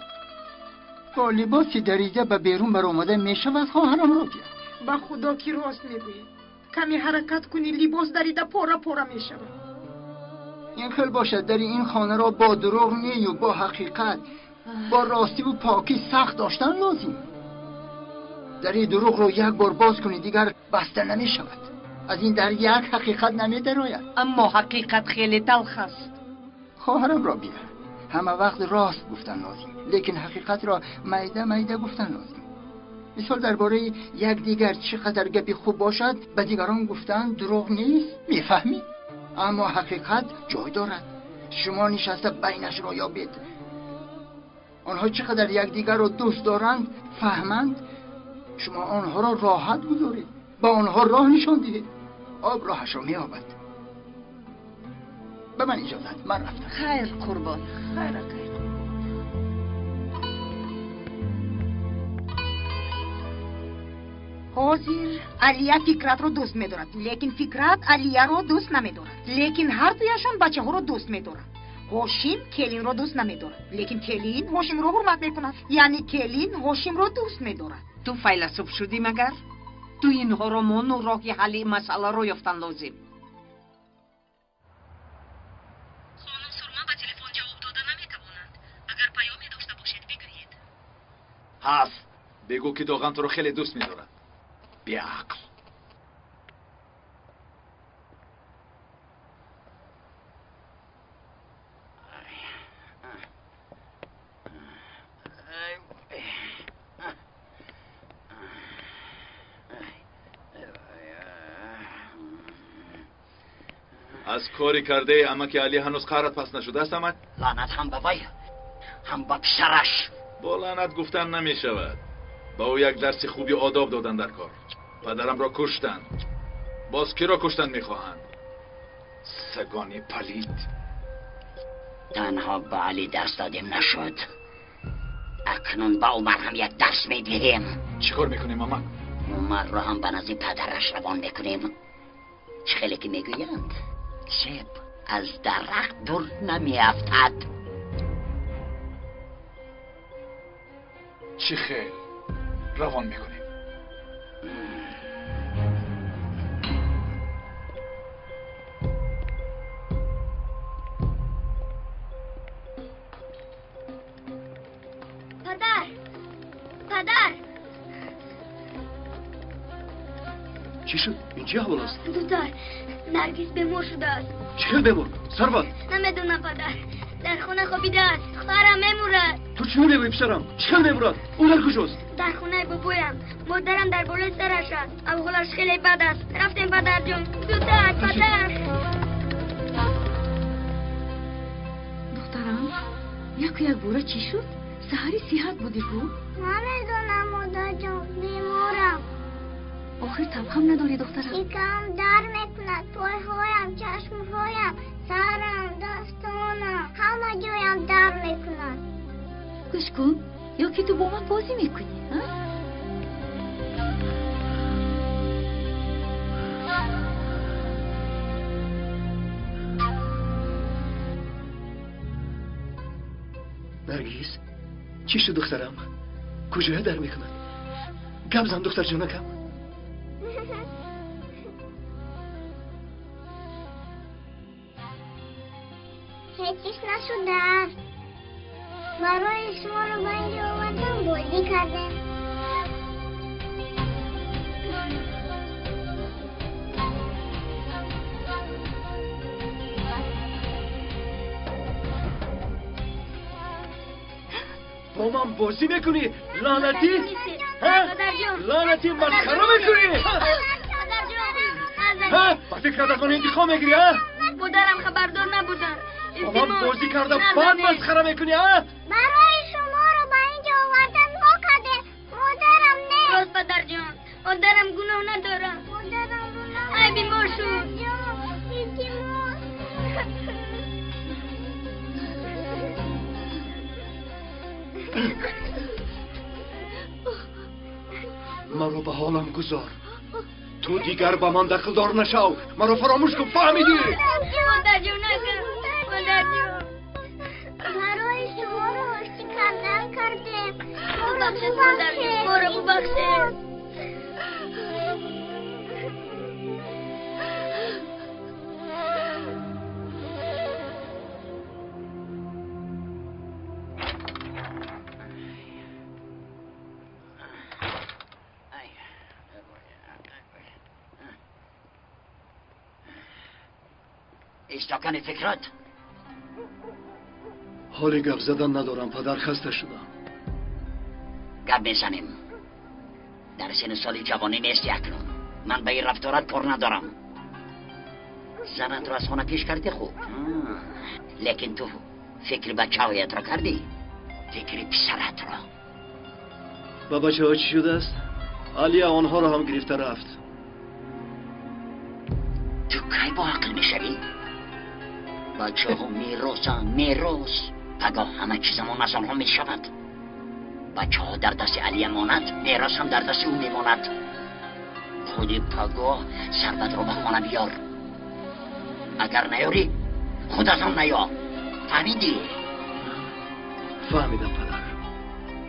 Бо либоси дарида ба берун баромада мешавад, хоҳарам Робия? Ба Худо, ки рост мегӯед. Каме ҳаракат кунӣ, либос дарида пора пора мешавад. Ин хел бошад, дари ин хонаро бо дурӯғ нею бо ҳақиқат Бо ростӣ ва покӣ сахт доштан лозим. Дари дурӯғро як бор боз кунӣ, дигар баста намешавад. Аз ин дар як ҳақиқат намедарояд. Аммо ҳақиқат хеле талх аст. Хоҳарамро биёр. Ҳама вақт рост гуфтан лозим, лекин ҳақиқатро майда майда гуфтан лозим. Мисол, дар бораи якдигар чӣ қадар гапи хуб бошад, ба дигарон гуфтан дурӯғ нест, мефаҳмӣ? Аммо ҳақиқат ҷой дорад. Шумо нишаста байнашро ёбед. Онҳо чӣ қадар якдигарро дӯст доранд, фаҳманд. Шумо онҳоро роҳат гузоред, ба онҳо роҳ нишон диҳед. Об роҳашро меёбад. Ба ман иҷозат, ман рафтам. Хайр қурбон, хайр акай. Ҳозир Алия Фикратро дӯст медорад, лекин Фикрат Алияро дӯст намедорад. Лекин ҳардуяшон бачаҳоро дӯст медоранд. Ҳошим келинро дӯст намедорад, лекин келин Ҳошимро ҳурмат мекунад. Яъне келин Ҳошимро дӯст медорад. Ту файласуф шудӣ магар? Ту инҳоро мону роҳи ҳалли масъаларо ёфтан лозим. Хонум Сурма ба телефон ҷавоб дода наметавонанд. Агар паёме дошта бошед, бигӯед. Ҳаст. Бигӯ ки Доған туро хеле дӯст медорад. Беақл. Аз кори кардаи амаки Али ҳанӯз қаҳрат пас нашудааст, амак? Лаънат ҳам ба вай, ҳам ба писараш. Бо лаънат гуфтан намешавад. Ба ӯ як дарси хуби одоб додан дар кор. Падарамро куштанд. Боз киро куштан мехоҳанд? Сагони палид. Танҳо ба Али дарс додем нашуд. Акнун ба Умар ҳам як дарс медиҳем. Чӣ кор мекунем, амак? Умарро ҳам ба назди падараш равон мекунем. Чӣ хеле ки мегӯянд, себ аз дарахт дур намеафтад. Чӣ хел равон мекунем? Падар! Падар! Чӣ шуд? Ин чӣ аҳвол аст? Духтар, Наргиз бемор шудааст. Чӣ хел бемор? Сарват? Намедонам, падар. Дар хона хобидааст. Хоҳарам мемурад. Ту чӣ мегӯӣ, писарам? Чӣ хел мемурад? Ӯ дар куҷост? Дар хонаи бобоям. Модарам дар болои сараш аст. Аҳволаш хеле бад аст. Рафтем, падарҷон. Зудтар, падар. Духтарам, яку якбора чӣ шуд? Саҳари сиҳат будӣ ку? Намедонам, модарҷон. Беморам. Охир таб ҳам надорӣ, духтарам. Шикам дард мекунад, пойҳоям, чашмҳоям, сарам, дастонам, ҳама ҷоям дард мекунад. Гӯш кун, ё ки ту бо ман бозӣ мекунӣ, а? Наргиз, чӣ шуд, духтарам? Куҷоя дард мекунад? Гап зан, духтарҷонакам. Ҳеҷ чиз нашудааст. Барои шуморо ба инҷо овардам, бозӣ кардем. Бо ман бозӣ мекунӣ, лаънатӣ? Лаънатӣ, масхара мекунӣ? Ба фикрат аз ман интиқом мегирӣ, а? Модарам хабардор набуданд. Бо ман бозӣ карда баъд масхара мекунӣ, а? Барои шуморо ба инҷо овардан мо кардем. Модарам не. Рост, падарҷон. Модарам гуноҳ надорад. Модарам гуноҳ. Ай, бемор шуд. Илтимос. Маро ба ҳолам гузор. Ту дигар ба ман дахлдор нашав. Маро фаромӯш кун, фаҳмидӣ? Модарҷон, накун. Модарҷон. Барои шуморо оштӣ кардан кардем. Бубахшед, модарҷон, моро бубахшед. Истакани фикрат? Ҳоли гап задан надорам, падар, хаста шудам. Гап мезанем. Дар синну соли ҷавонӣ нести акнун. Ман ба ин рафторат кор надорам. Занатро аз хона пеш кардӣ хуб. Лекин ту фикри бачаҳоятро кардӣ? Фикри писаратро. Ба бачаҳо чӣ шудааст? Алия онҳоро ҳам гирифта рафт. Ту кай бо ақл мешавӣ? Бачаҳо меросанд, мерос. Пагоҳ ҳама чизамон аз онҳо мешавад. Бачаҳо дар дасти Алия монад, мерос ҳам дар дасти ӯ мемонад. Худи пагоҳ сарбатро ба хона биёр. Агар наёрӣ, худатон наё. Фаҳмидӣ? Фаҳмидам, падар.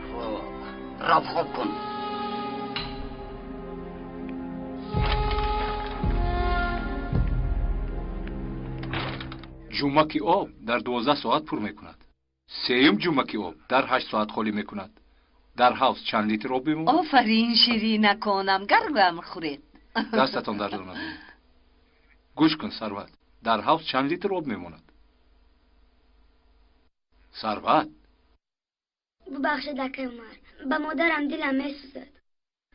Хуб, рав хоб кун. Ҷумаки об дар 12 соат пур мекунад. Сеюм ҷумаки об дар 8 соат холӣ мекунад. Дар ҳавз чанд литр об бимонад? Офарин, ширинаконам, гармам хӯред. Дастатон дард надорад. Гӯш кун, Сарват, дар ҳавз чанд литр об мемонад? Сарват! Бубахшед, акай Умар, ба модарам дилам месӯзад.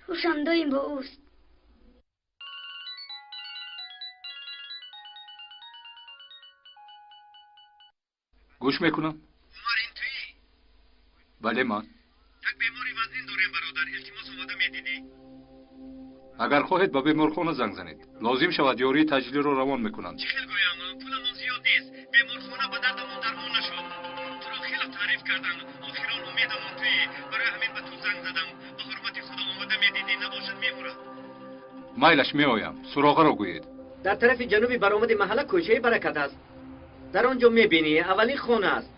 Ҳушам доим бо ӯст. Гӯш мекунам. Умар, ин туӣ? Бале, ман. Як бемори вазнин дорем, бародар, илтимос омода медидӣ? Агар хоҳед ба беморхона занг занед. Лозим шавад ёрии таҷлиро равон мекунанд. Чӣ хел гӯям, пуламон зиёд нест. Беморхона ба дардамон дармон нашуд. Туро хеле таъриф карданд. Охирон умедамон туӣ. Барои ҳамин ба ту занг задам. Ба ҳурмати худо омода медидӣ, набошад мемурад. Майлаш, меоям. Суроғаро гӯед. Дар тарафи ҷануби баромади маҳалла кӯчаи Баракат аст. Дар он ҷо мебинӣ, аввалин хона аст.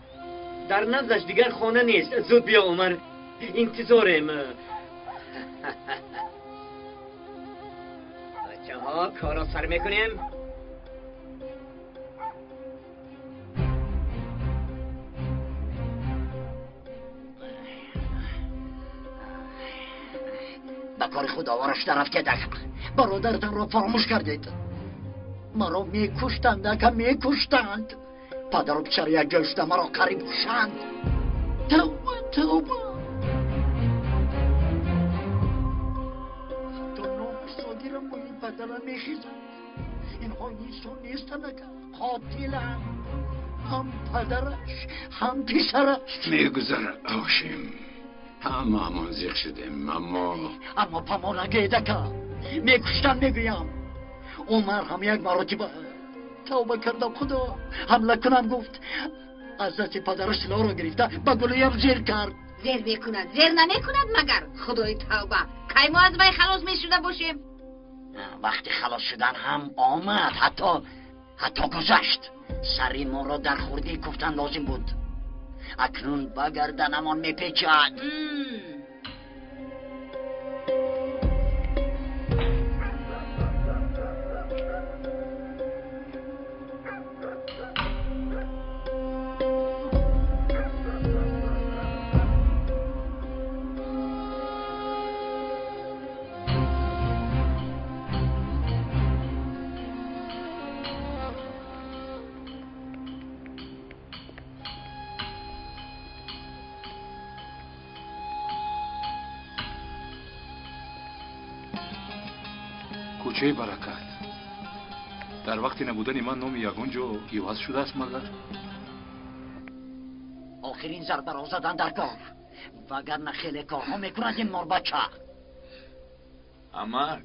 Дар наздаш дигар хона нест. Зуд биё, Умар, интизорем. Бачаҳо, корро сар мекунем. Ба кори худ овора шуда рафтед, ака. Бародаратонро фаромӯш кардед. Маро мекуштанд, ака, мекуштанд. Падару писар якҷой шуда маро қариб кушанд. Тавба, тавба. Ҳатто номи содирам бо ин падарам мехезад. Инҳо инсон нестанд, ака, қотиланд. Ҳам падараш, ҳам писараш. Мегузарад, Ҳошим. Ҳамаамон зиқ шудем, аммо па мо нагӯед, ака. Мекуштанд, мегӯям. Умар ҳам як маротиба тавба кардам, худо ҳамла кунам гуфт. Аз дасти падараш силоҳро гирифта ба гулӯям зер кард. Зер мекунад, зер намекунад магар? Худои тавба, кай мо аз вай халос мешуда бошем? Вақти халос шудан ҳам омад, ҳатто гузашт. Сари моро дар хурдӣ куфтан лозим буд. Акнун ба гарданамон мепечад. Кӯчаи Баракат. Дар вақти набудани ман номи ягон ҷо иваз шудааст магар? Охирин зарбаро задан дар кор, вагарна хеле корҳо мекунад ин морбача. Амак,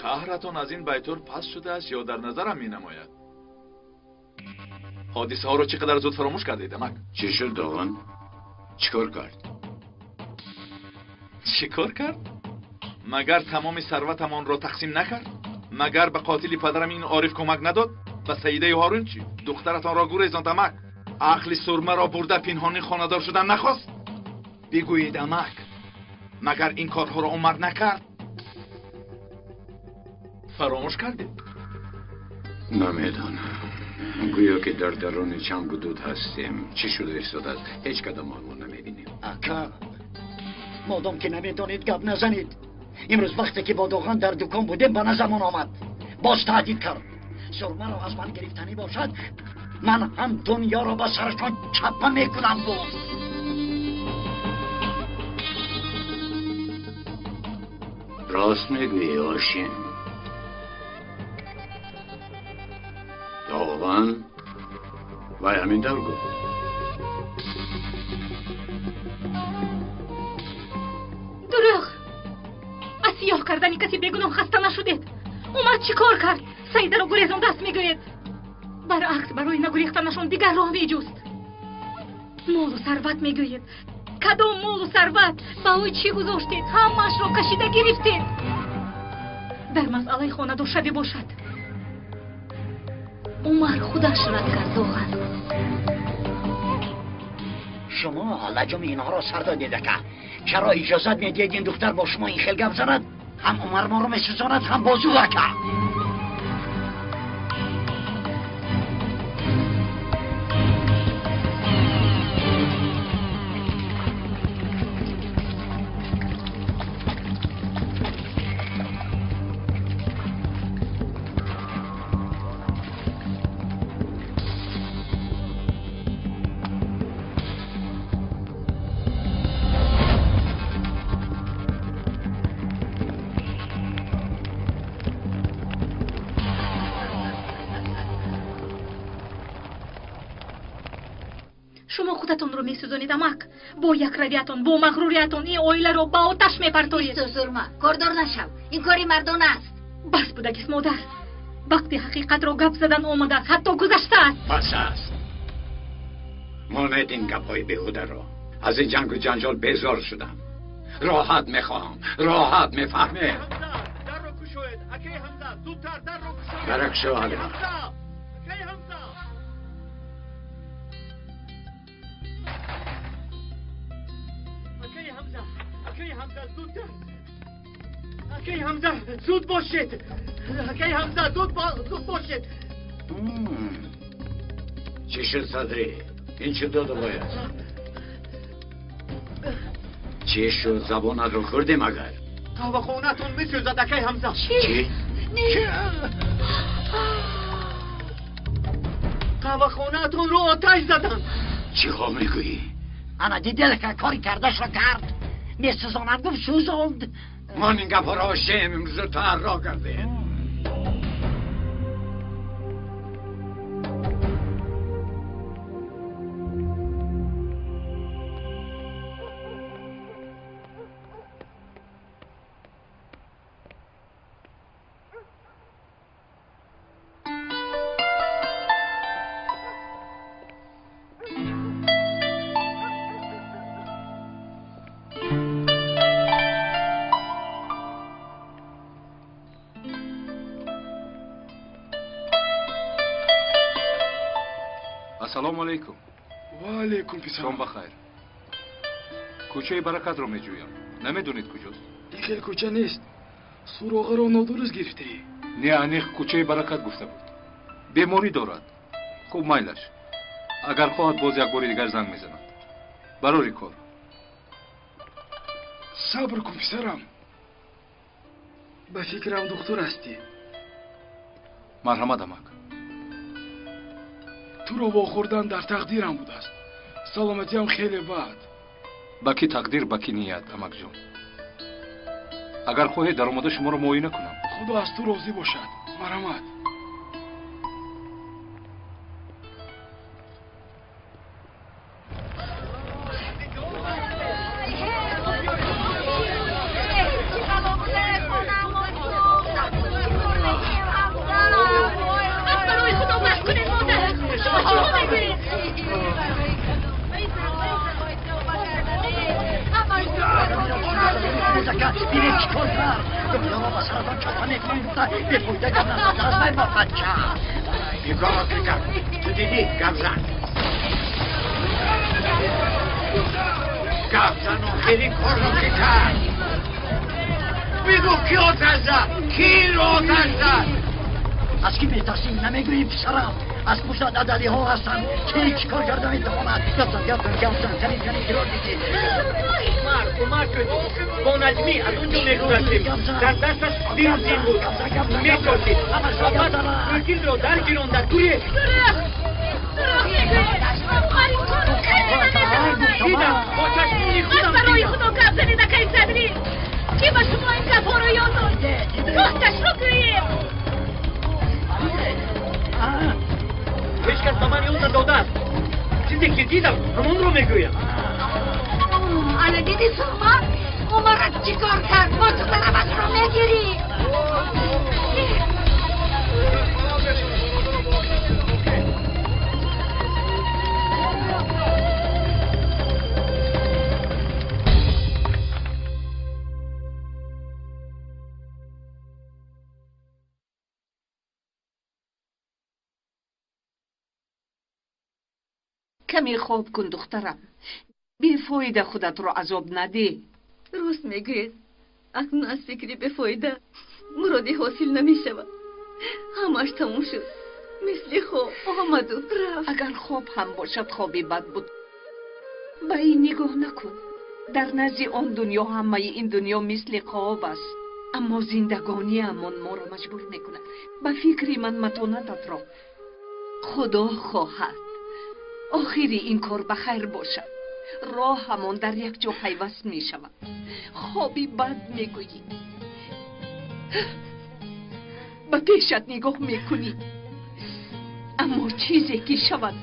қаҳратон аз ин байтор паст шудааст ё дар назарам менамояд? Ҳодисаҳоро чӣ қадар зуд фаромӯш кардед, амак? Чӣ шуд, Доғон? Чӣ кор кард? Чӣ кор кард? Магар тамоми сарватамонро тақсим накард? Магар ба қотили падарам ин Ориф кӯмак надод? Ба Саидаи Ҳорун чӣ? Духтаратонро гурезонд, амак. Ақли сурмаро бурда пинҳонӣ хонадор шудан нахост? Бигӯед, амак, магар ин корҳоро Умар накард? Фаромӯш кардед? Намедонам. Гӯё ки дар даруни чангу дуд ҳастем. Чӣ шуда истодааст? Ҳеҷ кадомон мо намебинем. Ака, модом ки намедонед гап назанед. Имрӯз вақте ки бо Доған дар дукон будем, ба назамон омад, боз таҳдид кард: сурмаро аз ман гирифтанӣ бошад, ман ҳам дунёро ба сарашон чаппа мекунам, гуфт. Рост мегӯӣ, Ошин. Доған вай ҳамин тавр гуфт. Дурӯғ! Аз сиёҳ кардани каси бегуноҳ хаста нашудед. Умар чӣ кор кард? Саидаро гурезондааст, мегӯед. Баръакс, барои нагурехтанашон дигар роҳ меҷуст. Молу сарват мегӯед. Кадом молу сарват? Ба ӯ чӣ гузоштед? Ҳамаашро кашида гирифтед. Дар масъалаи хонадоршавӣ бошад, Умар худаш рад кард, Доған. Шумо лаҷоми инҳоро сар додед, ака. Чаро иҷозат медиҳед ин духтар бо шумо ин хел гап занад? Ҳам Умар моро месӯзонад, ҳам бозу, ака. Шумо худатонро месӯзонед, амак. Бо якравиятон, бо мағруриятон ин оиларо ба оташ мепартоед. Исто, Сурма, кордор нашав. Ин кори мардон аст. Бас будагист, модар. Вақти ҳақиқатро гап задан омадааст, ҳатто гузаштааст. Бас аст. Монед ин гапҳои беҳударо. Аз ин ҷангу ҷанҷол безор шудам. Роҳат мехоҳам, роҳат, мефаҳмед? Дарро кушоед, акаи Ҳамза, зудтар дарро кушоед. Дарак шо, Ҳалима. Акаи Ҳамза. Акаи Ҳамза, акаи Ҳамза, зудтар. Акаи Ҳамза, зуд бошед. Акаи Ҳамза, зуд бошед. Чӣ шуд, Садрӣ? Ин чӣ доду вой аст? Чӣ шуд, забонатро хӯрдӣ магар? Қаҳвахонаатон месӯзад, акаи Ҳамза. Чӣ? Чӣ? Қаҳвахонаатонро оташ заданд. Чӣ ҳо мегӯӣ? Ана дидед, ака, кори кардашро кард. Месӯзонад гуфт, сӯзонд. Ман ин гапҳоро ошем имрӯз таҳарро кардем. Ассалому алайкум. Ва алайкум писарам. Шом бахайр. Кӯчаи Баракатро меҷӯям. Намедонед куҷост? Ин хел кӯча нест. Суроғаро нодуруст гирифтаӣ. Не, аниқ кӯчаи Баракат гуфта буд. Беморӣ дорад. Хуб, майлаш. Агар хоҳад, боз як бори дигар занг мезанад. Барори кор. Сабр кун, писарам. Ба фикрам духтур ҳастӣ. Марҳамат, амак. Туро вохӯрдан дар тақдирам будааст. Саломатиам хеле бад. Ба ки тақдир, ба ки ният, амакҷон. Агар хоҳед, даромада шуморо муоина кунам. Худо аз ту розӣ бошад. Марҳамат. Аз барои Худо бас кунед, модар. Шумо чӣ мегӯед? Ака, бинед чӣ кор кард. Дунёро ба саратон чапа мекунам гуфта, бефоида гап назадааст вай ба бача. Ин корро ки кард? Ту дидӣ? Гап зан. Гап зан, охир ин корро ки кард? Бигӯ, ки оташ зад? Ки инро оташ зад? Аз кӣ метарсӣ, намегӯӣ, писарам? Аз пуштат адалиҳо ҳастанд. Кӣ чӣ кор карда метавонад? Гаптан, гаптан, гаптан, кани, кани, гирор бити. Умар, Умар бо Наҷмӣ аз он ҷо мегузаштем. Дар дасташ бензин буд. Метошид. Ва баъд мумкинро даргиронда гурехт. Дурӯғ мегӯед! Умар ин корро карда наметавонад! Дидам, бо чашмони худам Бас барои дидам. Худо гап занед, акаи Садрӣ! Кӣ ба шумо ин гапҳоро ёд дод? Росташро гӯед! Ҳеҷ кас ба ман ёд надодааст. Чизе ки дидам, ҳамонро мегӯям. Ана дидӣ, Сурма, Умарат чӣ кор кард? Бо ту талабашро мегирӣ. Каме хоб кун, духтарам. Бефоида худатро азоб надеҳ. Рост мегӯед. Акнун аз фикри бефоида муроде ҳосил намешавад. Ҳамааш тамом шуд. Мисли хоб омаду рафт. Агар хоб ҳам бошад, хоби бад буд. Ба ин нигоҳ накун. Дар назди он дунё ҳамаи ин дунё мисли хоб аст. Аммо зиндагониамон моро маҷбур мекунад. Ба фикри ман матонататро Худо хоҳад. Охири ин кор ба хайр бошад. Роҳамон дар як ҷо пайваст мешавад. Хоби бад мегӯӣ. Ба пешат нигоҳ мекунӣ. Аммо чизе ки шавад,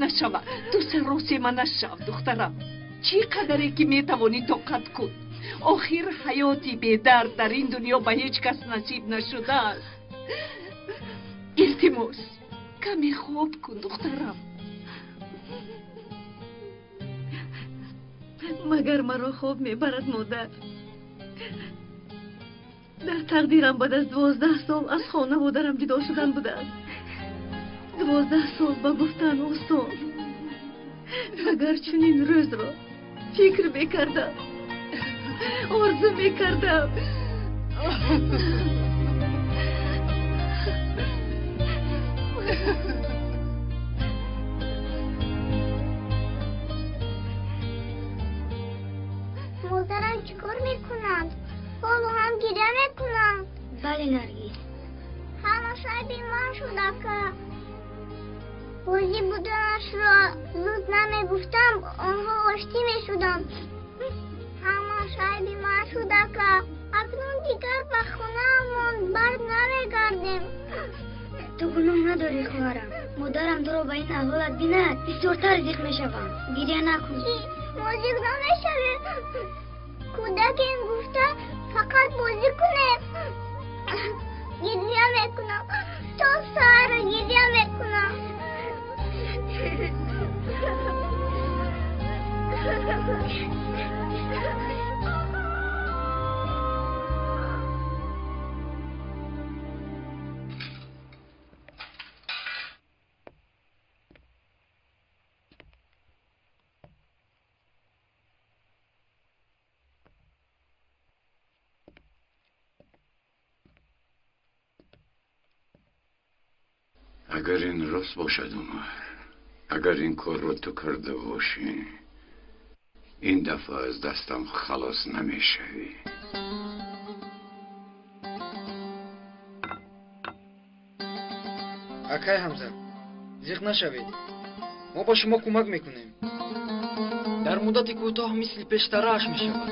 нашавад. Ту саросема нашав, духтарам. Чӣ қадаре ки метавонӣ тоқат кун. Охир ҳаёти бедард дар ин дунё ба ҳеҷ кас насиб нашудааст. Илтимос, каме хоб кун, духтарам. Магар маро хоб мебарад, модар? Дар тақдирам баъд аз 12 сол аз хона модарам ҷудо шудан будааст. 12 сол ба гуфтан осон. Агар чунин рӯзро фикр мекардам, орзу мекардам. Модарам чӣ кор мекунанд? Ҳоло ҳам гиря мекунанд? Бале, Наргиз. Ҳамаш айби ман шуд, ака. Бозӣ буданашро зуд намегуфтам, онҳо оштӣ мешуданд. Ҳамаш айби ман шуд, ака. Акнун дигар ба хонаамон бар намегардем. Ту гуноҳ надорӣ, хоҳарам. Модарам туро ба ин аҳволат бинад, бисёртар зиқ мешавам. Гиря накун. Чӣ? Мо зиқ намешавем. Кӯдакем гуфта фақат бозӣ кунем. Гиря мекунам. То саҳар гиря мекунам. Агар ин рост бошад, Умар, агар ин корро ту карда бошӣ, ин дафъа аз дастам халос намешавӣ. Акай Ҳамза, зиқ нашавед. Мо ба шумо кӯмак мекунем. Дар муддати кӯтоҳ мисли пештарааш мешавад.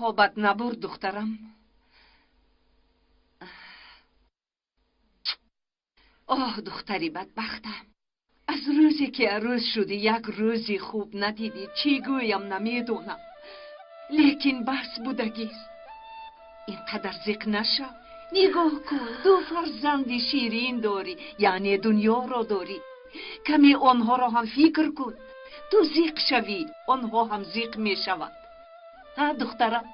Хобат набурд, духтарам? Оҳ, духтари бадбахтам, аз рӯзе ки арӯз шудӣ як рӯзи хуб надидӣ. Чӣ гӯям намедонам, лекин бас будагист. Ин қадар зиқ нашав. Нигоҳ кун, ду фарзанди ширин дорӣ, яъне дунёро дорӣ. Каме онҳоро ҳам фикр кун. Ту зиқ шавӣ, онҳо ҳам зиқ мешаванд. Ҳа, духтарам,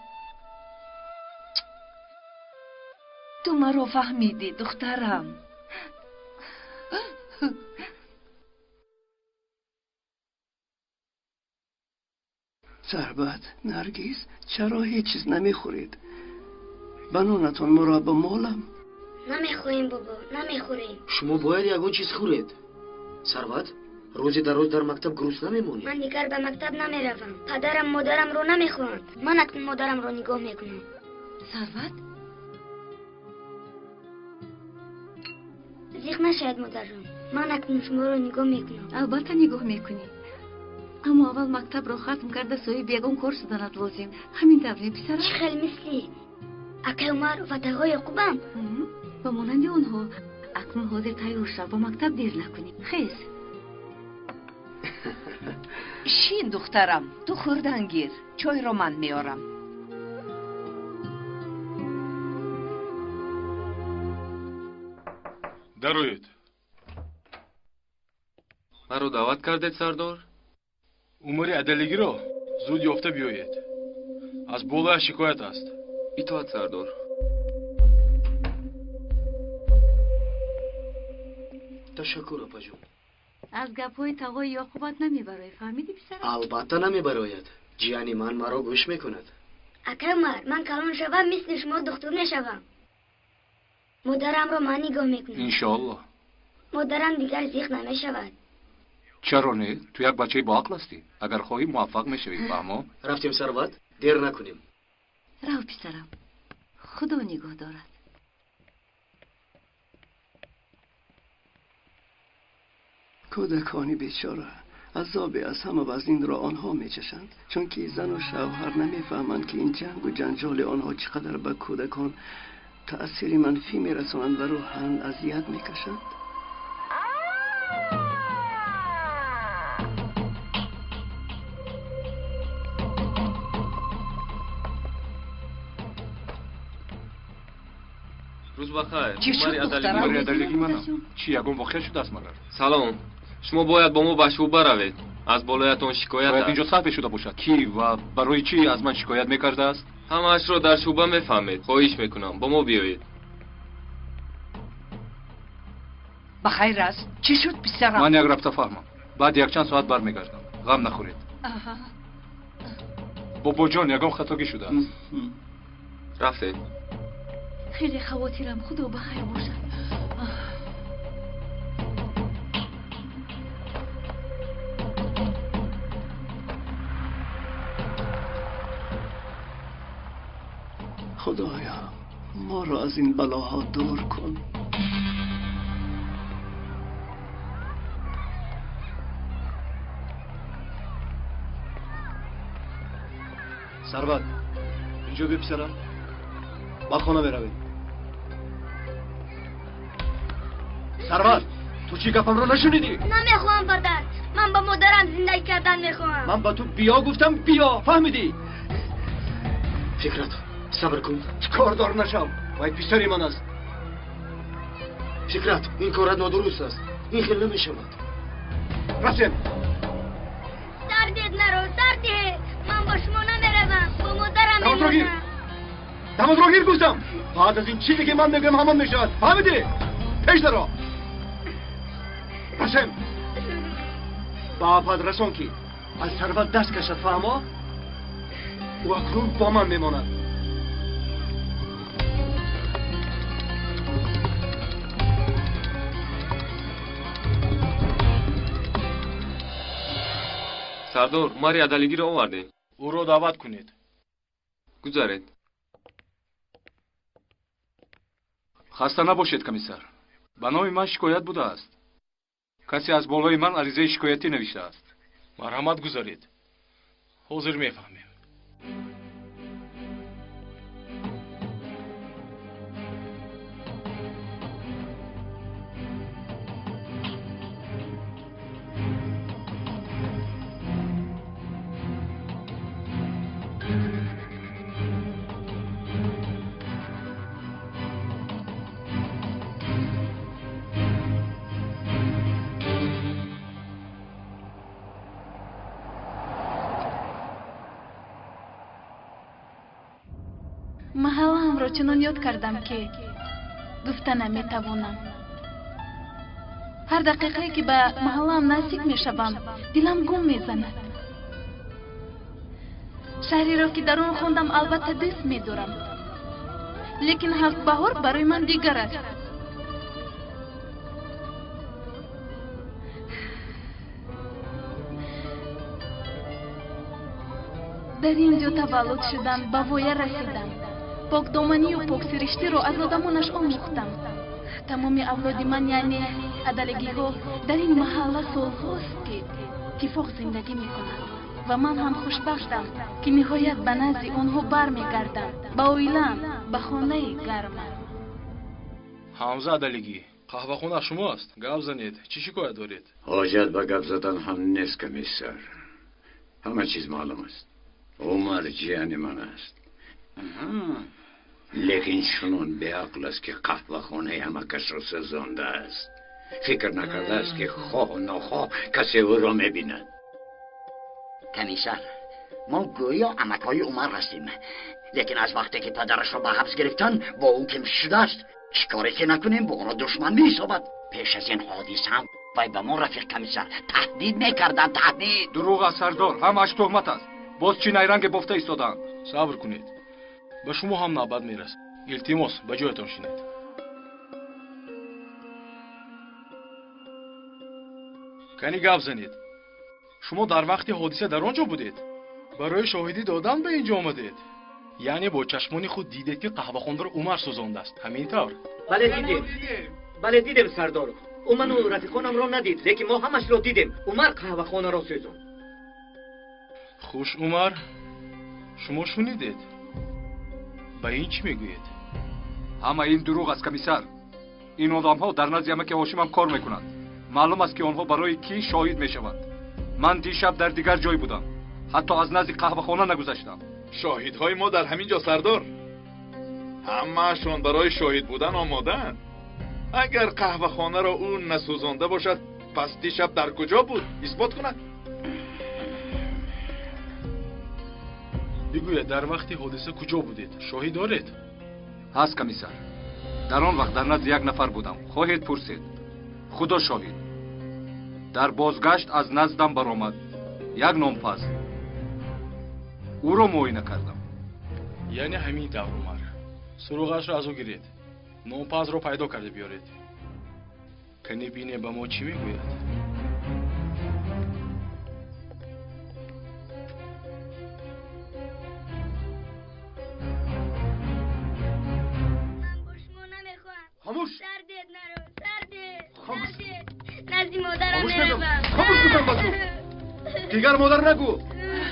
ту маро фаҳмидӣ, духтарам? Сарват, Наргиз, чаро ҳеҷ чиз намехӯред? Ба нонатон мураббо молам? Намехоҳем, бобо, намехӯрем. Шумо бояд ягон чиз хӯред. Сарват, рӯзи дароз дар мактаб грустна мемонӣ. Ман дигар ба мактаб намеравам. Падарам модарамро намехоҳанд. Ман акнун модарамро нигоҳ мекунам. Сарват? Зиқ нашавед, модарҷон. Ман акнун шуморо нигоҳ мекунам. Албатта нигоҳ мекунӣ. Аммо аввал мактабро хатм карда соҳиби ягон кор шуданат лозим. Ҳамин тавр не, писарам? Чӣ хел мисли акай Умар ва тағои Яқубам? Ба монанди онҳо. Акнун ҳозир тайёр шав, ба мактаб дер накунӣ. Хез. Шин, духтарам, ту хӯрдан гир. Чойро ман меорам. Дароед. Маро даъват кардед, сардор? Умари адалигиро зуд ёфта биёед. Аз болояш шикоят аст. Итоат, сардор. Ташаккур, апаҷон. Аз гапҳои тағои Ёқубат намебарояд, фаҳмидӣ, писарам? Албатта намебарояд. Ҷияни ман маро гӯш мекунад. Акай Умар, ман калон шавам, мисли шумо духтур мешавам. Модарамро ман нигоҳ мекунам. Иншоаллоҳ. Модарам дигар зиқ намешавад. Чаро не? Ту як бачаи боақл ҳастӣ. Агар хоҳӣ муваффақ мешавӣ, фаҳмо? Рафтем, Сарват, дер накунем. Рав, писарам. Худо нигоҳ дорад. Кӯдакони бечора азобе аз ҳама вазнинро онҳо мечашанд, чунки зану шавҳар намефаҳманд, ки ин ҷангу ҷанҷоли онҳо чӣ қадар ба кӯдакон таъсири манфӣ мерасонанд ва рӯҳан азият мекашанд. Рӯз бахайр. Чӣ шуд, духтарам? Умари адалиги манам. Чӣ, ягон воқеа шудааст магар? Салом. Шумо бояд бо мо ба шӯъба равед. Аз болоятон шикоят Бояд аст. инҷо саҳве шуда бошад. Кӣ ва барои чӣ аз ман шикоят мекардааст? Ҳамаашро дар шӯъба мефаҳмед. Хоҳиш мекунам, бо мо биёед. Ба хайр аст. Чӣ шуд, писарам? Ман як рафта фаҳмам. Баъд якчанд соат бармегардам. Ғам нахӯред. Бобоҷон, ягон хатогӣ шудааст. Рафтем. Хеле хавотирам, худо ба хайр бошад. Худоё, моро аз ин балоҳо дур кун. Сарват, инҷо биё, писарам. Ба хона меравем. Сарват, ту чӣ гапамро нашунидӣ? Намехоҳам, падар. Ман ба модарам зиндагӣ кардан мехоҳам. Ман ба ту биё гуфтам, биё, фаҳмидӣ? Фикрат, сабр кун. Кордор нашав, вай писари ман аст. Фикрат, ин корат нодуруст аст. Ин хел намешавад. Рафтем. Сар диҳед маро, сар диҳед. Ман бо шумо намеравам, бо модарам Дамодро гир. мемонам. Дамодро гир гуфтам. Баъд аз ин чизе ки ман мегӯям ҳамон мешавад. Фаҳмидӣ? Пеш даро. Рафтем. Ба апад расон, ки аз сарват даст кашад, фаҳмо? Ӯ акнун бо ман мемонад. Сардор, Умари адалигиро овардем. Ӯро даъват кунед. Гузаред. Хаста набошед, комиссар. Ба номи ман шикоят будааст. Касе аз болои ман аризаи шикоятӣ навиштааст. Марҳамат, гузаред. Ҳозир мефаҳмем. Маҳаллаамро чунон ёд кардам, ки гуфта наметавонам. Ҳар дақиқае ки ба маҳаллаам наздик мешавам, дилам гум мезанад. Шаҳреро ки дар он хондам, албатта дӯст медорам, лекин Ҳафтбаҳор барои ман дигар аст. Дар ин ҷо таваллуд шудам, ба воя расидам, покдоманию поксириштиро аз одамонаш омӯхтам. Тамоми авлоди ман, яъне адалагиҳо, дар ин маҳалла солҳост ки иттифоқ зиндагӣ мекунанд ва ман ҳам хушбахтам, ки ниҳоят ба назди онҳо бармегардам, ба оилаам, ба хонаи гармам. Ҳамза Адалагӣ, қаҳвахона шумо аст, гап занед, чӣ шикоят доред? Ҳоҷат ба гап задан ҳам нест, комиссар. Ҳама чиз маълум аст. Умар ҷияни ман аст, лекин чунон беақл аст, ки қаҳвахонаи ҳамакасро сӯзондааст. Фикр накардааст, ки хоҳу нохоҳ касе ӯро мебинад. Комиссар, мо гӯё амакҳои Умар ҳастем, лекин аз вақте ки падарашро ба ҳабс гирифтанд, бо ӯ ким шудааст. Чӣ коре ки накунем, бо ӯро душман меҳисобад. Пеш аз ин ҳодиса ҳам вай ба мо, рафиқ комиссар, таҳдид мекарданд, таҳдид. Дурӯғ аст, сардор, ҳамааш туҳмат аст. Боз чӣ найранге бофта истодаанд? Сабр кунед, ба шумо ҳам навбат мерасад. Илтимос, ба ҷоятон шинед. Кани гап занед. Шумо дар вақти ҳодиса дар он ҷо будед? Барои шоҳидӣ додан ба ин ҷо омадед? Яъне бо чашмони худ дидед, ки қаҳвахонаро Умар сӯзондааст, ҳамин тавр? Бале, дидем, бале, дидем, сардор. Ӯ ману рафиқонамро надид, лекин мо ҳамашро дидем. Умар қаҳвахонаро сӯзонд. Хуш, Умар, шумо шунидед, ба ин чӣ мегӯед? Ҳама ин дурӯғ аст, комиссар. Ин одамҳо дар назди амаки Ҳошимам кор мекунанд. Маълум аст, ки онҳо барои кӣ шоҳид мешаванд. Ман дишаб дар дигар ҷой будам, ҳатто аз назди қаҳвахона нагузаштам. Шоҳидҳои мо дар ҳамин ҷо, сардор. Ҳамаашон барои шоҳид будан омодаанд. Агар қаҳвахонаро ӯ насӯзонда бошад, пас дишаб дар куҷо буд? Исбот кунад. Бигӯяд, дар вақти ҳодиса куҷо будед? Шоҳид доред? Ҳаст, комиссар. Дар он вақт дар назди як нафар будам. Хоҳед, пурсед. Худо шоҳид, дар бозгашт аз наздам баромад як нонпаз. Ӯро муоина кардам. Яъне ҳамин тавр, Умар. Суроғашро аз ӯ гиред, нонпазро пайдо карда биёред. Кани бине, ба мо чӣ мегӯяд. Хомӯш! Сардед, наро, сардед, Хомӯш! сардед. Назди модарам Хомӯш мегӯм! меравам. Хомӯш гуфтам ба ту! Дигар модар нагӯ!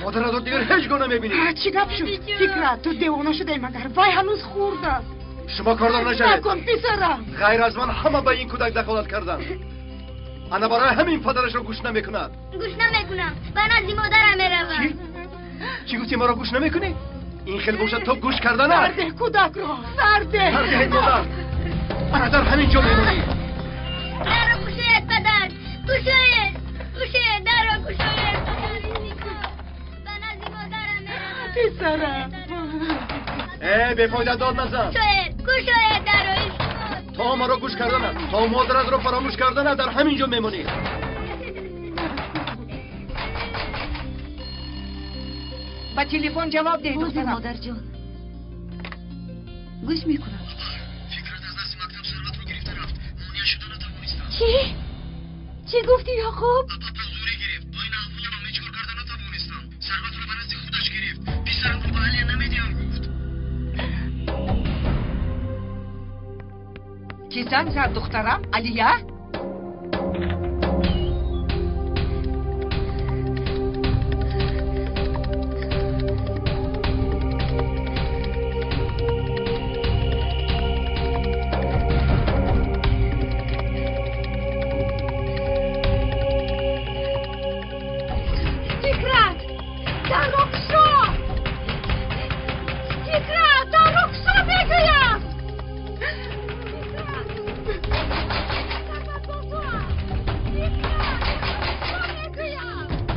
Модаратро дигар ҳеҷ гоҳ намебинӣ! Чӣ гап шуд, Фикрат? Ту девона шудаи магар? Вай ҳанӯз хурд аст. Шумо кордор нашавед! Накун, писарам. Ғайр аз ман ҳама ба ин кӯдак дахолат карданд. Ана барои ҳамин падарашро гӯш намекунад. Гӯш намекунам, ба назди модарам меравам. Чӣ? Чӣ гуфтӣ, маро гӯш намекунӣ? Ин хел бошад, то гӯш карданат. Сардеҳ кӯдакро, сардеҳ. Сардеҳ, модар! Ана дар ҳамин ҷо мемонӣ. Дарро кушоед, падар, кушоед, кушоед, дарро кушоед. Ба назди модарам меравам. Писарам. Э, бефоида дод назан. Кушоед, кушоед дарро, илтимос. То маро гӯш карданат, то модаратро фаромӯш карданат, дар ҳамин ҷо мемонӣ. Ба телефон ҷавоб деҳ, Бозе, духтарам. Модарҷон, гӯш мекунам. Фикрат аз дасти мактаб сарватро гирифта рафт. Монеа шуда натавонистам. Чӣ? Чӣ гуфтӣ, Яқуб? Ба зӯрӣ гирифт. Бо ин аҳвол ман ҳеҷ кор карда натавонистам. Сарватро ба назди худаш гирифт. Писарамро ба Алия намедиҳам, гуфт. Кӣ занг зад, духтарам? Алия? Фикрат, дарро кушо! Фикрат, дарро кушо, мегӯям!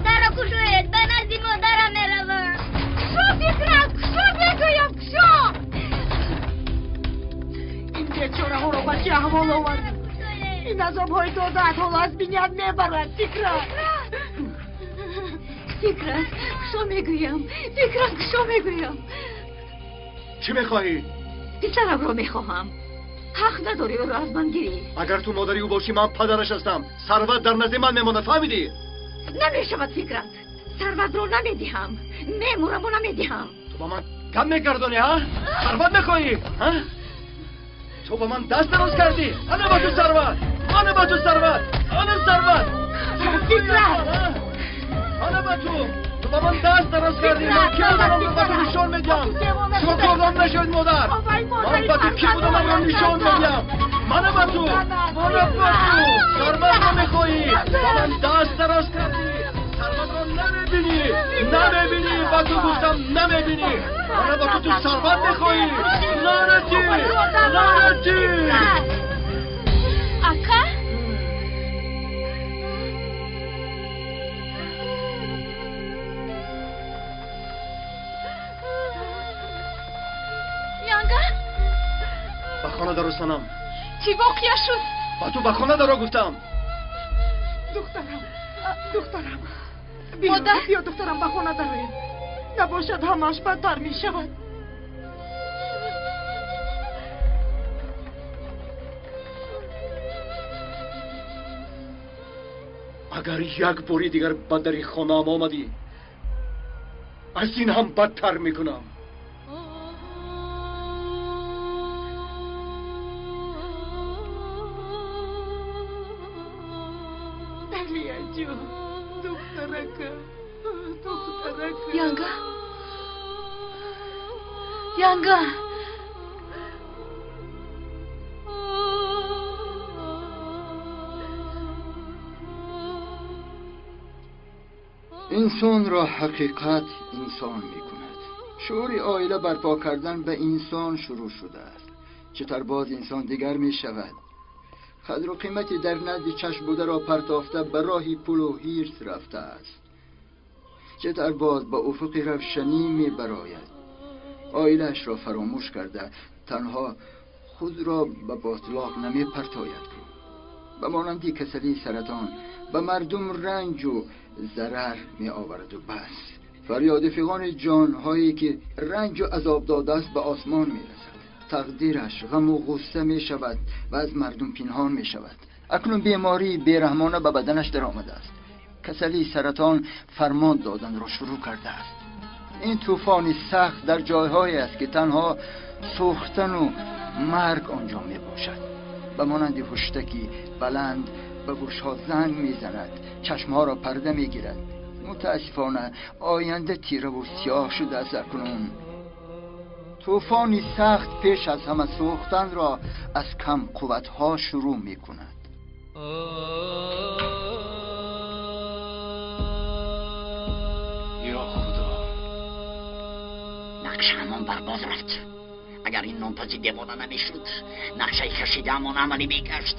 Дарро кушоед, ба назди модарам меравам. Кушо, Фикрат, кушо, мегӯям, кушо! Ин бечораҳоро ба чӣ аҳвол овард? Ин азобҳои додаат ҳоло аз биният мебарад, Фикрат. Фикрат, кушо мегӯям, фикрат кушо мегӯям. Чӣ мехоҳӣ? Писарамро мехоҳам. Ҳақ надорӣ ӯро аз ман гирӣ. Агар ту модари ӯ бошӣ, ман падараш ҳастам. Сарват дар назди ман мемонад, фаҳмидӣ? Намешавад, Фикрат. Сарватро намедиҳам. Мемураму намедиҳам. Ту ба ман кам мегардонӣ, ҳа? Сарват мехоҳӣ, ҳа? Ту ба ман даст дароз кардӣ. Ана ба ту сарват, ана ба ту сарват, ана сарват. Фикрат! Ана ба ту. Ту ба ман даст дароз кардӣ. Ман ки буданамро ба ту нишон медиҳам. Шумо кордон нашавед, модар. Ман ба ту ки буданамро нишон медиҳам. Мана ба ту, мана ба ту. Сарватро мехоҳӣ. Ба ман даст дароз кардӣ. Сарватро намебинӣ, намебинӣ. Ба ту гуфтам намебинӣ. Мана ба ту, ту сарват мехоҳӣ. Лаънатӣ, лаънатӣ. Ака? Янга? Ба хона даро, санам. Чӣ воқеа шуд? Ба ту ба хона даро гуфтам. Духтарам, духтарам. Модар? Биё, духтарам, ба хона дароем. Набошад, ҳамааш бадтар мешавад. Агар як бори дигар ба дари хонаам омадӣ, аз ин ҳам бадтар мекунам. Алияҷон, духтаракам, духтаракам. Янга? Янга! Инсонро ҳақиқат инсон мекунад. Шуури оила барпо кардан ба инсон шурӯъ шудааст. Чӣ тавр боз инсон дигар мешавад? Қадру қимати дар назди чашм бударо партофта ба роҳи пулу ҳирс рафтааст. Чӣ тавр боз ба уфуқи равшанӣ мебарояд? Оилаашро фаромӯш карда танҳо худро ба ботлоқ намепартояд. Ба монанди касалии саратон ба мардум ранҷу зарар меовараду бас. Фарёди фиғони ҷонҳое ки ранҷу азоб додааст ба осмон мерасад. Тақдираш ғаму ғусса мешавад ва аз мардум пинҳон мешавад. Акнун бемории бераҳмона ба баданаш даромадааст. Касалии саратон фармон доданро шурӯъ кардааст. Ин тӯфони сахт дар ҷойҳое аст ки танҳо сӯхтану марг он ҷо мебошад. Ба монанди ҳуштаки баланд ба гӯшҳо занг мезанад, чашмҳоро парда мегирад. Мутаассифона оянда тираву сиёҳ шудааст. Акнун тӯфони сахт пеш аз ҳама сӯхтанро аз камқувватҳо шурӯъ мекунад. Ё Худо, нақшаамон барбод рафт. Агар ин нонпази девона намешуд, нақшаи кашидаамон амалӣ мегашт.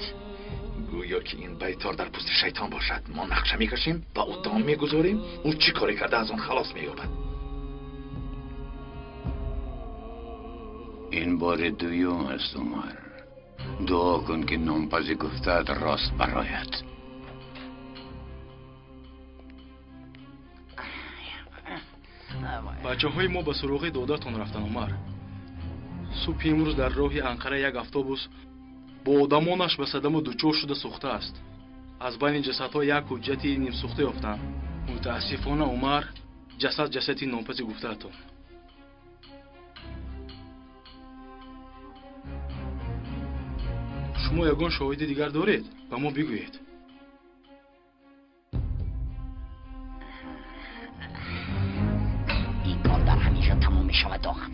Гӯё ки ин байтор дар пӯсти шайтон бошад. Мо нақша мекашем, ба ӯ дом мегузорем, ӯ чӣ коре карда аз он халос меёбад. Ин бори дуюм аст, Умар. Дуо кун ки нонпази гуфтаат рост барояд. Бачаҳои мо ба суроғи додатон рафтанд, Умар. Субҳи имрӯз дар роҳи Анқара як автобус бо одамонаш ба садаму дучор шуда сӯхтааст. Аз байни ҷасадҳо як ҳуҷҷати нимсӯхта ёфтанд. Мутаассифона, Умар, ҷасад ҷасади нонпази гуфтаатон. Шумо ягон шоҳиди дигар доред? Ба мо бигӯед. Ин кор дар ҳамин ҷо тамом мешавад, оған.